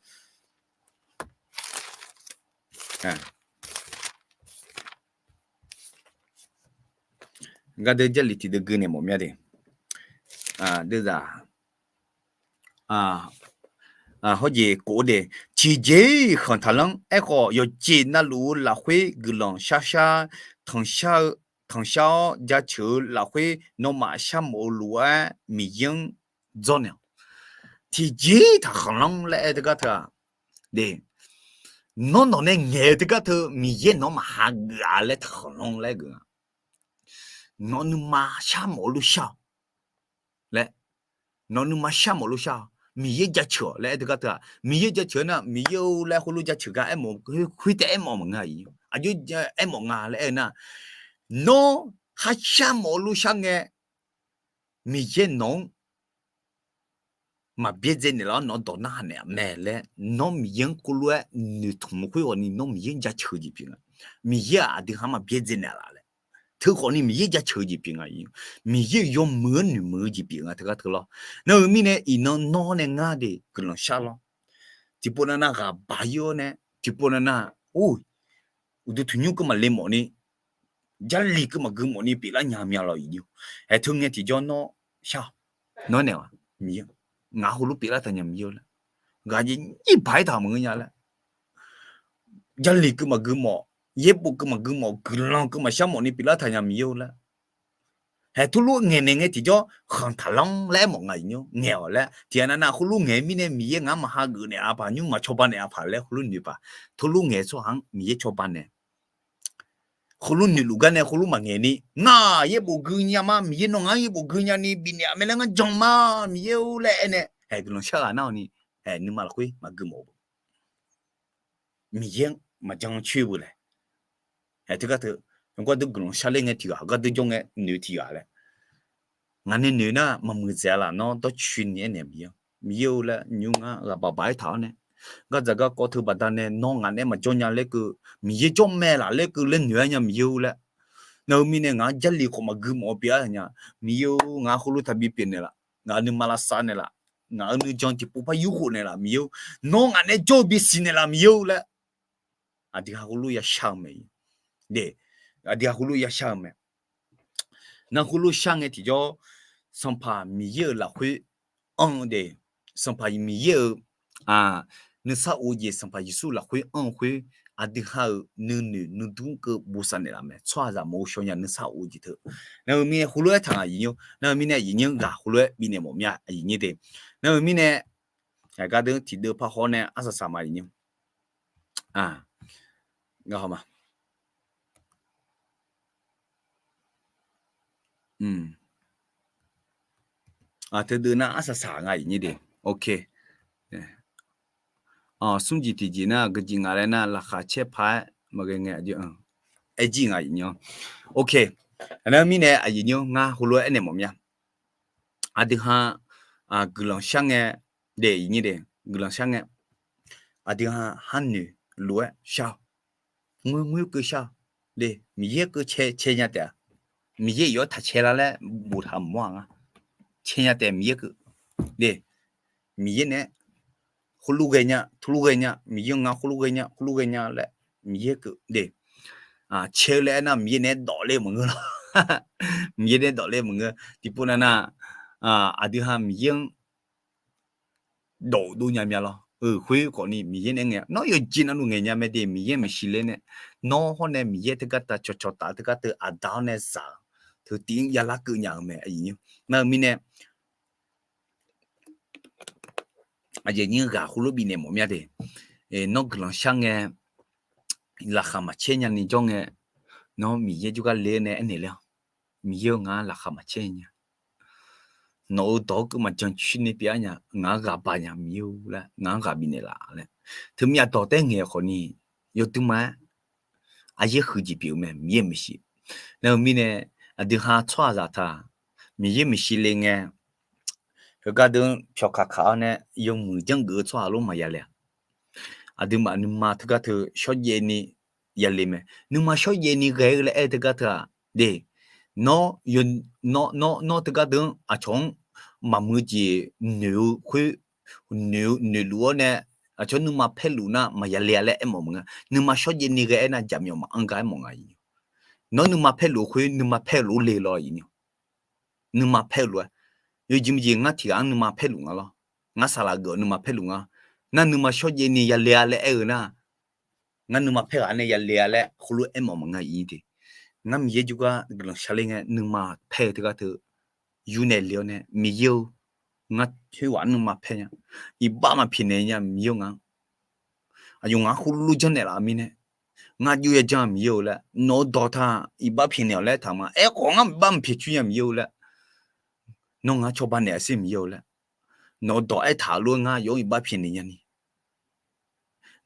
Gardeuv Jarlif tiqdeuv guinaeq mawf mya de. Deuvzaq hawjeq kof-eu de, tiqjeq-iq khanq taqlanr. Aerkhawf, yawqjeq navluf-eu lafkhoer guiqlanq sharshar tanqshar-eu, tanqshar-awr jaceuq-eu lafkhoer nawmaf sharmawf-eu lof-aer Miqyaer-anr dzawrnaeq-awq. Tiqjeq-iq taqkhanqlanr laer aer teugar teu-aq, nawr nawq nae ngaeq-eu teugar teu Miqyaer nawq-anr maqha geuf-a laer taqkhanqlanr laer geuf-a. Nawq nuima sharmawf-eu lof shar-awq laer, nawq nuima sharmawf-eu lof shar-awq. Miqyaer jaceuq-awq laer aer teugar teu-aq, Miqyaer jaceuq-aer nar Miqyaer-or laer heulof jaceuq gar aermawf, khoertaef aermawf maqnga. Aqjox aermawf nga laer aer-eu nar, nawr khar sharmawf-eu lof shar ngae, Miqyaer nawq-anr maqbyaerdzae naeqlaf-awr nawq-anr dawq narhaq naeq-a mae laer nawr Miqyaer-anr khoerlof-aer noeqtmq-eu khoer ghawqni nawr Miqyaer-anr jaceuq-eu jeq pyeuf nga. Miqyaer-aq aqdui ha-anr maqbyaerdzae naeqlaf laer teukhawfni Miqyaer jaceuq-eu jeq pyeuf nga. Miqyaer-euq yawmuiq-anr noeqmuiq-eu jeq pyeuf nga teugar teu lawr. Nar-eu mirnae iqnan nawr nae ngar de guiqlanq shar lawr. Tiqpov navnav ghaqbaq-ir-awr nae, tiqpov navnav, or, uqduq tanqnymr keuv maqle mawfni, Jarlif keuv maqgui mawfni pyeuflar nya mya lawr. Iqnyir-or, haeq teu ngae tiqjawr nawr shar-awq. Nawr naeq-awq, Miqyaer, ngaq heulof pyeuflar taq nya Miqyaer-or laer, ghaq jeq nyir baq-aer taq maqngeur nya laer, Jarlif keuv maqgui mawf, yaerbof keuv maqgui mawf, guiqlanq keuv maqshar mawfni pyeuflar taq nya Miqyaer-or laer, haeq teulof ngaeqnaeq ngae tiqjawr khanq taqlanr laer aermawf nga. Iqnyir-or, ngaeq-awq laer tiqghaq navnav heulof ngaeq-eu mirnae Miqyaer ngaq-anr maqha geuf naeq-a paq, nymr maqcawba naeq-a paq laer heulof noeq paq. Teulof ngaeq-eu tsawrhaq-anr Miqyaer cawba naeq. Heulof noeqluf gar nae heulof maqngaeq ni, ngaq yaerbof gui nya ma, Miqyaer nawr ngaq-anr yaerbof gui nyani bifnaeq-a mae laer ngar jan ma, Miqyaer-or laer aer nae haeq guiqlanq shar ghaq nar-awq ni, haeq nuima lafkhoer maqgui mawf-eu Miqyaer-anr maqjan coer beu laer. Haeq teugar teu, yawqgar deuq guiqlanq shar ler ngae tiqghaq, gar deuq jawr ngae noeq tiqghaq laer. Ngaq nae noeq nar maqmuiq dzaeq-a laf nawr dawrcoeni aernaeq Miqyaer-or, Miqyaer-or laer nymr ngar ghaqbaq baq-aer taq-awr nae, Gardzaq garkawv teu baqdanae nawr ngaq nae maqjawr nya laer keuv, Miqyaer jawr mae laf laer keuv laer noeq-aer nya Miqyaer-or laer. Nar-eu mirnae ngaq-anr Jarlif khawf maqgui mawf-eu pyeuf-a nya. Miqyaer-or, ngaq-anr heulof taqbi pyeuf naeqlaf, ngaq-euq nuima lavsav naeqlaf, ngaq-euq nuijan tiqpov par yurkhof naeqlaf Miqyaer-or, nawr ngaq nae jawr-eu bisiq naeqlaf Miqyaer-or laer, aqdui ha heulof yashar-eu mae. Aqdui ha heulof yashar-eu mae. Nar heulof shar ngae tiqjawr, Sanqpaq Miqyaer-euq lafkhoer anr-eu de, Sanqpaq Miqyaer-euq nuisar of-eu jeq Sanqpaq Yeqsur lafkhoer anr-eu khoer, aqdui ha-euq nuinoeq nuidur keuv bosav naeqlaf mae. Tsawrhaqzaq maqghov shaw nya nuisar of-eu jeq teu. Nar-eu mirnae heulof-aer taq ngaq aqyuif nymr, nar-eu mirnae aqyuif nymr ghaq heulof-aer bifnaeq mawf mya aqyuif nymr de. Nar-eu mirnae, aqgar deuq tiqdeuv par hawr nae arsaq saq ma aqyuif nymr. Ngar haw ma. Teudeuv nar arsaq saq nga aqyuif nymr de. Ok. Smr jeq tiqjeq nar geujeq nga laer nar laqkhaq caer paq-aer maqghae ngae aqjeq, aer jir nga aqyuif nymr. Ok. Nar mirnae aqyuif nymr ngar heulof-aer aernaeq mawf mya. Aqdui ha guiqlanq shar ngae, de aqyuif nymr de, guiqlanq shar ngae, aqdui ha harnoeq lof-aer shar-awq. Ngoer ngoer keuv shar-awq. De, Miqyaer keuv cae cae nya taef-a. Miqyaer iq-awr taq cae la laer boftaq mawr-aq nga. Cae nya taef Miqyaer keuv. De, Miqyaer nae khoerlof ghae nya, teulof ghae nya, Miqyaer-anr nga khoerlof ghae nya, khoerlof ghae nya laer Miqyaer keuv de. Cae-eu laer aernar Miqyaer nae dawf ler maqngeur lawr. Miqyaer nae dawf ler maqngeur. Tiqpov nav nar, aqdui ha Miqyaer-anr dawf dov nya mya lawr. Khoer khawfni Miqyaer nae ngae nawr yawqjeq navluf ngaeq nya mae de, Miqyaer maeqshi ler nae. Nawr hawr nae Miqyaer teugar tav cawqcawq taf teugar teu aqda-awr nae zaq-eu teu tiv-anr yalar keuv nya-euq mae aqyuif nymr. Nar-eu mirnae aqyuif nymr ghaq heulof bifnaeq mawf mya de. Nawr guiqlanq shar ngae, laqkhaq maqcaer nyani jawr ngae, nawr Miqyaer jawrgar le-eu nae aernaeq ler-awq. Miqyaer-eu, ngaq-anr laqkhaq maqcaer nya. Nawq-euq dawq-anr keuv maqjan coer ni pyeuf-a nya, ngaq-anr ghaq baq nya Miqyaer-or laer, ngaq-anr ghaq bifnaeq laf laer. Teumyav dawq taer ngaeq-eu khawfni, yawduima-aer aqyaer huiqjeq pyeuf-eu mae, Miqyaer maeqshi. Nar-eu mirnae, aqdui ha tsawrhaqzaq taq, Miqyaer maeqshi le ngae, heugar deuq-anr pyawqkaq kaq-awr nae yawmuiq janrgeuf-eu tsawrhaq lof maqya le-a. Aqduimaf nuima teugar teu shawrjaev ni yale mae. Nuima shawrjaev ni ghae-eu laer aer-eu teugar teu-aq, de, nawr, nawr, nawr teugar deuq-anr aqcawq-anr maqmuiq jeq noeq-eu khoer, noeq, noeqluf-awr nae aqcawq nuima paerluf nar maqya le-a laer aermawf maqngeur. Nuima shawrjaev ni ghae aernar jaqmyawf maqanr gar aermawf nga. Nawr nuima paerluf-eu khoer nuima paerluf le lawr. Nuima paerluf-aer, yawjeq maqjeq ngar tiq ghaq-anr nuima paerluf nga lawr. Ngar saqlaq geuf-awq nuima paerluf nga. Nar nuima shawrjaev ni yale-a laer aer-eu nar, ngar nuima paer ghaq nae yale-a laer heulof-aer aermawf maqnga ir de. Ngar Miqyaer jawrgar guiqlanq shar ler ngae nuima paer-eu teugar teu yur nae le-awr nae, Miqyaer-or, ngar khoerghaq-anr nuima paer nya. Iqbax maqpyaeqnaeq nya Miqyaer-or ngaq-anr. Aqyawf ngaq-anr heulof janrnaeq laf-eu mirnae, ngar jov yajanr-a Miqyaer-or laer, nawq-eu dawq taq iqbax pyaeqnaeq-awq laer taq ma. Aerkhawf ngar iqbax maqpyaeq coer nya Miqyaer-or laer, nawr ngaq-anr cawba naeq-a sher Miqyaer-or laer, nawq-eu dawq aertaq-eu lof-aer ngar yawf-anr iqbax pyaeqnaeq nyani.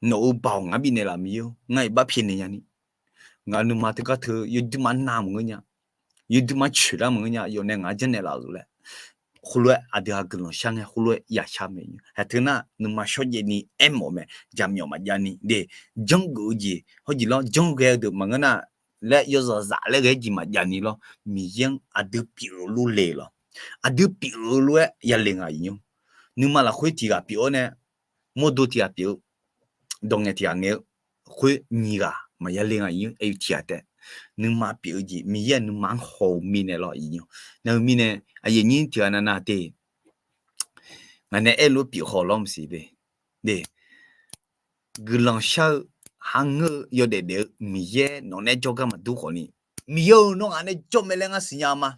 Nawq-euq baoq ngaq-anr bifnaeq laf Miqyaer-or, ngar iqbax pyaeqnaeq nyani. Ngaq nuima teugar teu yawduima nav maqngeur nya, yawduima coeqlar maqngeur nya, yawf nae ngaq-anr janrnaeq laf-euq laer, heulof-aer aqdui ha guiqlanq shar ngae heulof-aer yashar mae. Haeq teu nar nuima shawrjaev ni aermawf mae, jaqmyawf maqjav ni de, janrgeuf-eu jeq hawr jeq lawr janr ghae-eu deuq maqngeur nar, laer yawzaq zaf laer ghae-aer jeq maqjav ni lawr. Miqyaer-anr aqdui pyeuf-eu lof le lawr, aqdui pyeuf-eu lof-aer yale nga ir nymr. Nuima lafkhoer tiq ghaq pyeuf-awr nae, mawrdo tiq ghaq pyeuf-eu, dawq ngaeq tiq ghaq ngae-eu khoer nyiq ghaq maqya le nga ir nymr. Aer-eu tiq ghaq taef, nuima pyeuf-eu jeq Miqyaer-aq nuima-anr haw-eu mirnae lawr ir nymr. Nar-eu mirnae aqyuif nyir tiq ghaq navnav te, ngaq nae aer-eu lof pyeuf haw lawr maqsiq de. De, guiqlanq shar-eu, ha ngeur-eu, yawdaef daef-eu Miqyaer nawq nae jawrgar maqdur khawfni, Miqyaer-eu nawr ngaq nae jawr mae laer ngar siqnya ma.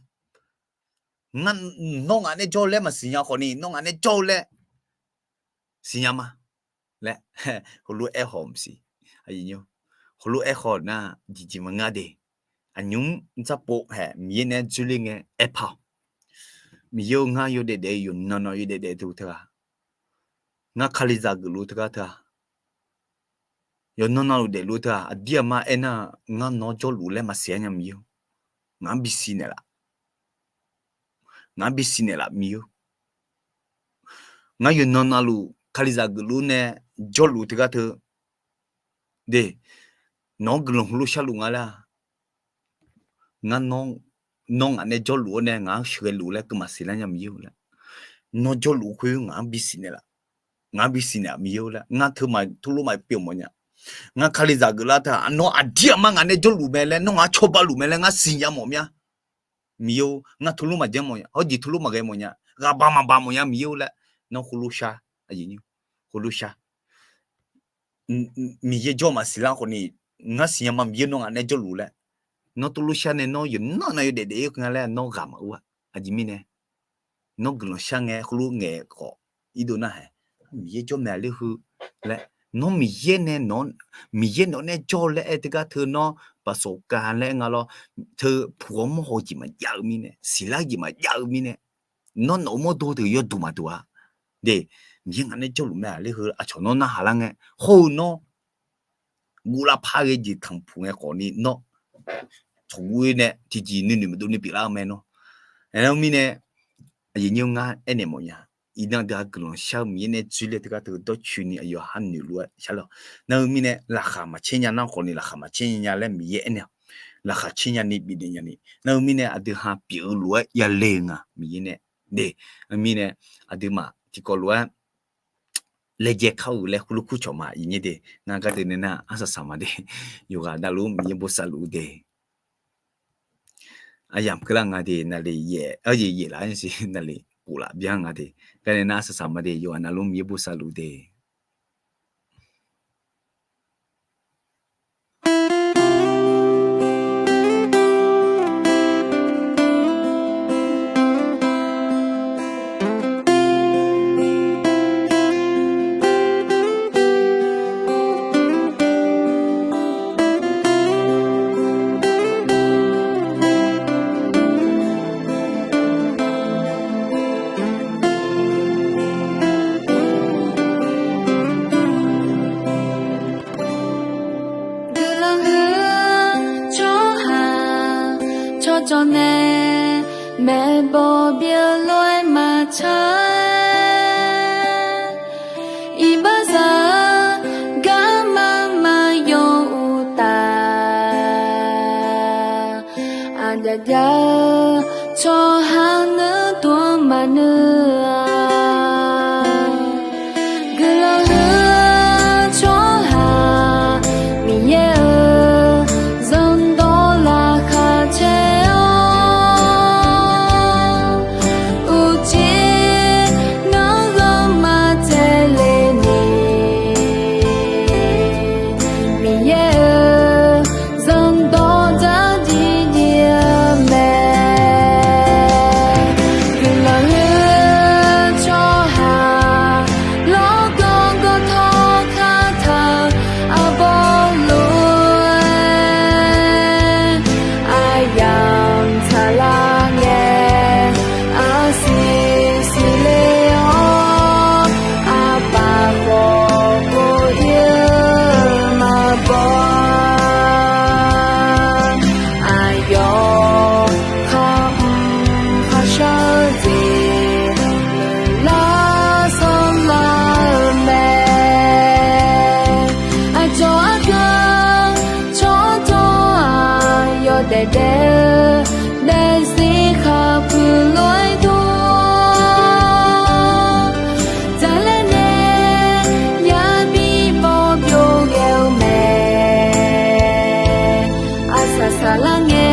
Nawr ngaq nae jawr-eu laer maqsiqnya khawfni, nawr ngaq nae jawr-eu laer siqnya ma laer heulof-aer aer haw maqsiq. Heulof-aer aer haw nar jeqjeq maqngeur de. Aqnymr dzarpov haeq Miqyaer nae dzoerler ngae aerpar-awq. Miqyaer-eu, ngar yawdaef daef-eu yawqnan nan yawdaef daef teu teu-aq, ngar Kalizaq geufluf teugar teu-aq, yawqnan navluf daefluf teu-aq, aqdir aqma aernar, ngar nawr jawrluf laer maqsiq-aer nya Miqyaer-or, ngaq-anr bisiq naeqlaf. Ngaq-anr bisiq naeqlaf Miqyaer-or. Ngar yawqnan navluf Kalizaq geufluf nae jawrluf teugar teu de, nawq-anr guiqlanq heulof sharluf nga laer-a. Ngar nawr, nawr ngaq nae jawrluf-awr nae ngaq-anr sheuqghae luf laer keuv maqsiq lar nya Miqyaer-eu laer. Nawr jawrluf khoer ngaq-anr bisiq naeqlaf, ngaq-anr bisiq naeq Miqyaer-eu laer. Ngar teu maqtuvlof maqpyeuf mawf nya. Ngar kalizaq geuflar teu-aq, nawr aqdir aqma ngaq nae jawrluf mae laer, nawr ngaq-anr cawba luf mae laer ngar siqnya mawf mya. Miqyaer-or, ngar tuvlof maqjanr mawf nya, hawrjeq tuvlof maqghae mawf nya, ghaqbaq maqbaq mawf nya Miqyaer-or laer, nawr heulof shar, heulof shar. Miqyaer jawr maqsiq lar khawf ni, ngar siqnya ma Miqyaer nawr ngaq nae jawrluf laer, nawr tuvlof shar nae nawr yawqnan nav yawdaef daef-ir nga laer nawr ghaq maqur-a. Aqjeq mirnae, nawr guiqlanq shar ngae heulof ngaeq khawf, irdov narhaq, Miqyaer jawr mae aqler heu laer, nawr Miqyaer nae, Miqyaer nawq nae jawr laer aer teugar teu nawr baqsawq ka laer nga lawr, teu puq-awr mawr haw jeq maqjav-eu mirnae, siqlar jeq maqjav-eu mirnae, nawr nawq-eu mawrdo deuq yawduq maqduq-a. De, Miqyaer ngaq nae jawrluf mae aqler heu aqcawq nawr narhaq lar ngae, hawr-eu nawr guvlar par ghae jeq tanqpuq ngae khawf ni nawr tsawqguv-ir nae tiqjeq nuinoeq maqdov ni pyeuflar-eu mae nawr. Aernar mirnae, aqyuif nyir ngar aernaeq mawf nya. Iqnan deuq-aq guiqlanq shar-eu Miqyaer nae dzoerler teugar teu dawrcoeni aqyawf ha noeq lof-aer shar lawq. Nar-eu mirnae laqkhaq maqcaer nya nar khawf ni laqkhaq maqcaer nya nya laer Miqyaer aernaeq-awq. Laqkhaq caer nyani bifnaeq nyani nar-eu mirnae aqdui ha pyeuf-eu lof-aer yale-eu nga Miqyaer nae. De, mirnae aqduimaf tiqkawv lof-aer laejae kar-eu laer heulof kur cawq ma iqnyir de. Ngar gardeuv nae nar arsaq saq ma de. Yawqghaq navluf-anr Miqyaer bosav luf-eu de. Aryamq keuvlar nga de, navluf yaef, aryaef yaeflaf-anr siq navluf kof laf byan nga de. Gardeuv nae nar arsaq saq ma de, yawqghaq navluf-anr Miqyaer bosav luf de. Guiqlanq huiq-eu tsawrhaq tsawrcawv nae maeqbawq byeuf lof-aer maqtsaq-aer, iqbaxzaq-eu garma maqyaw uqtaf, aqjav jav-eu tsawrhaq nuir dov-anr maqnuir-a. Guiqlanq huiq-eu tsawrhaq Miqyaer-euq zanqdawq laqkhaq caer-awr, uqcif ngar ghawrma tae le ni, Miqyaer-euq zanqdawq dzardziv dziv-eu mae. Guiqlanq huiq-eu tsawrhaq lawrgawv gawv tawr kar taq-eu arbawr lof-aer, aryamq tsaqlar ngae arsiq siqle-awr, aqpaf khawf pov-ir-eu maqbaw-a. Aqyawf khar mr kharshar jeq lar sanrlar-eu mae. Aqcawq argaq tsawrcawv-aq yawdaef daef-eu daefzir khaqpuiq lof-aer dur, dzaqlaer nae yabi bawr byov ghae-eu mae. Arsaq saqlar ngae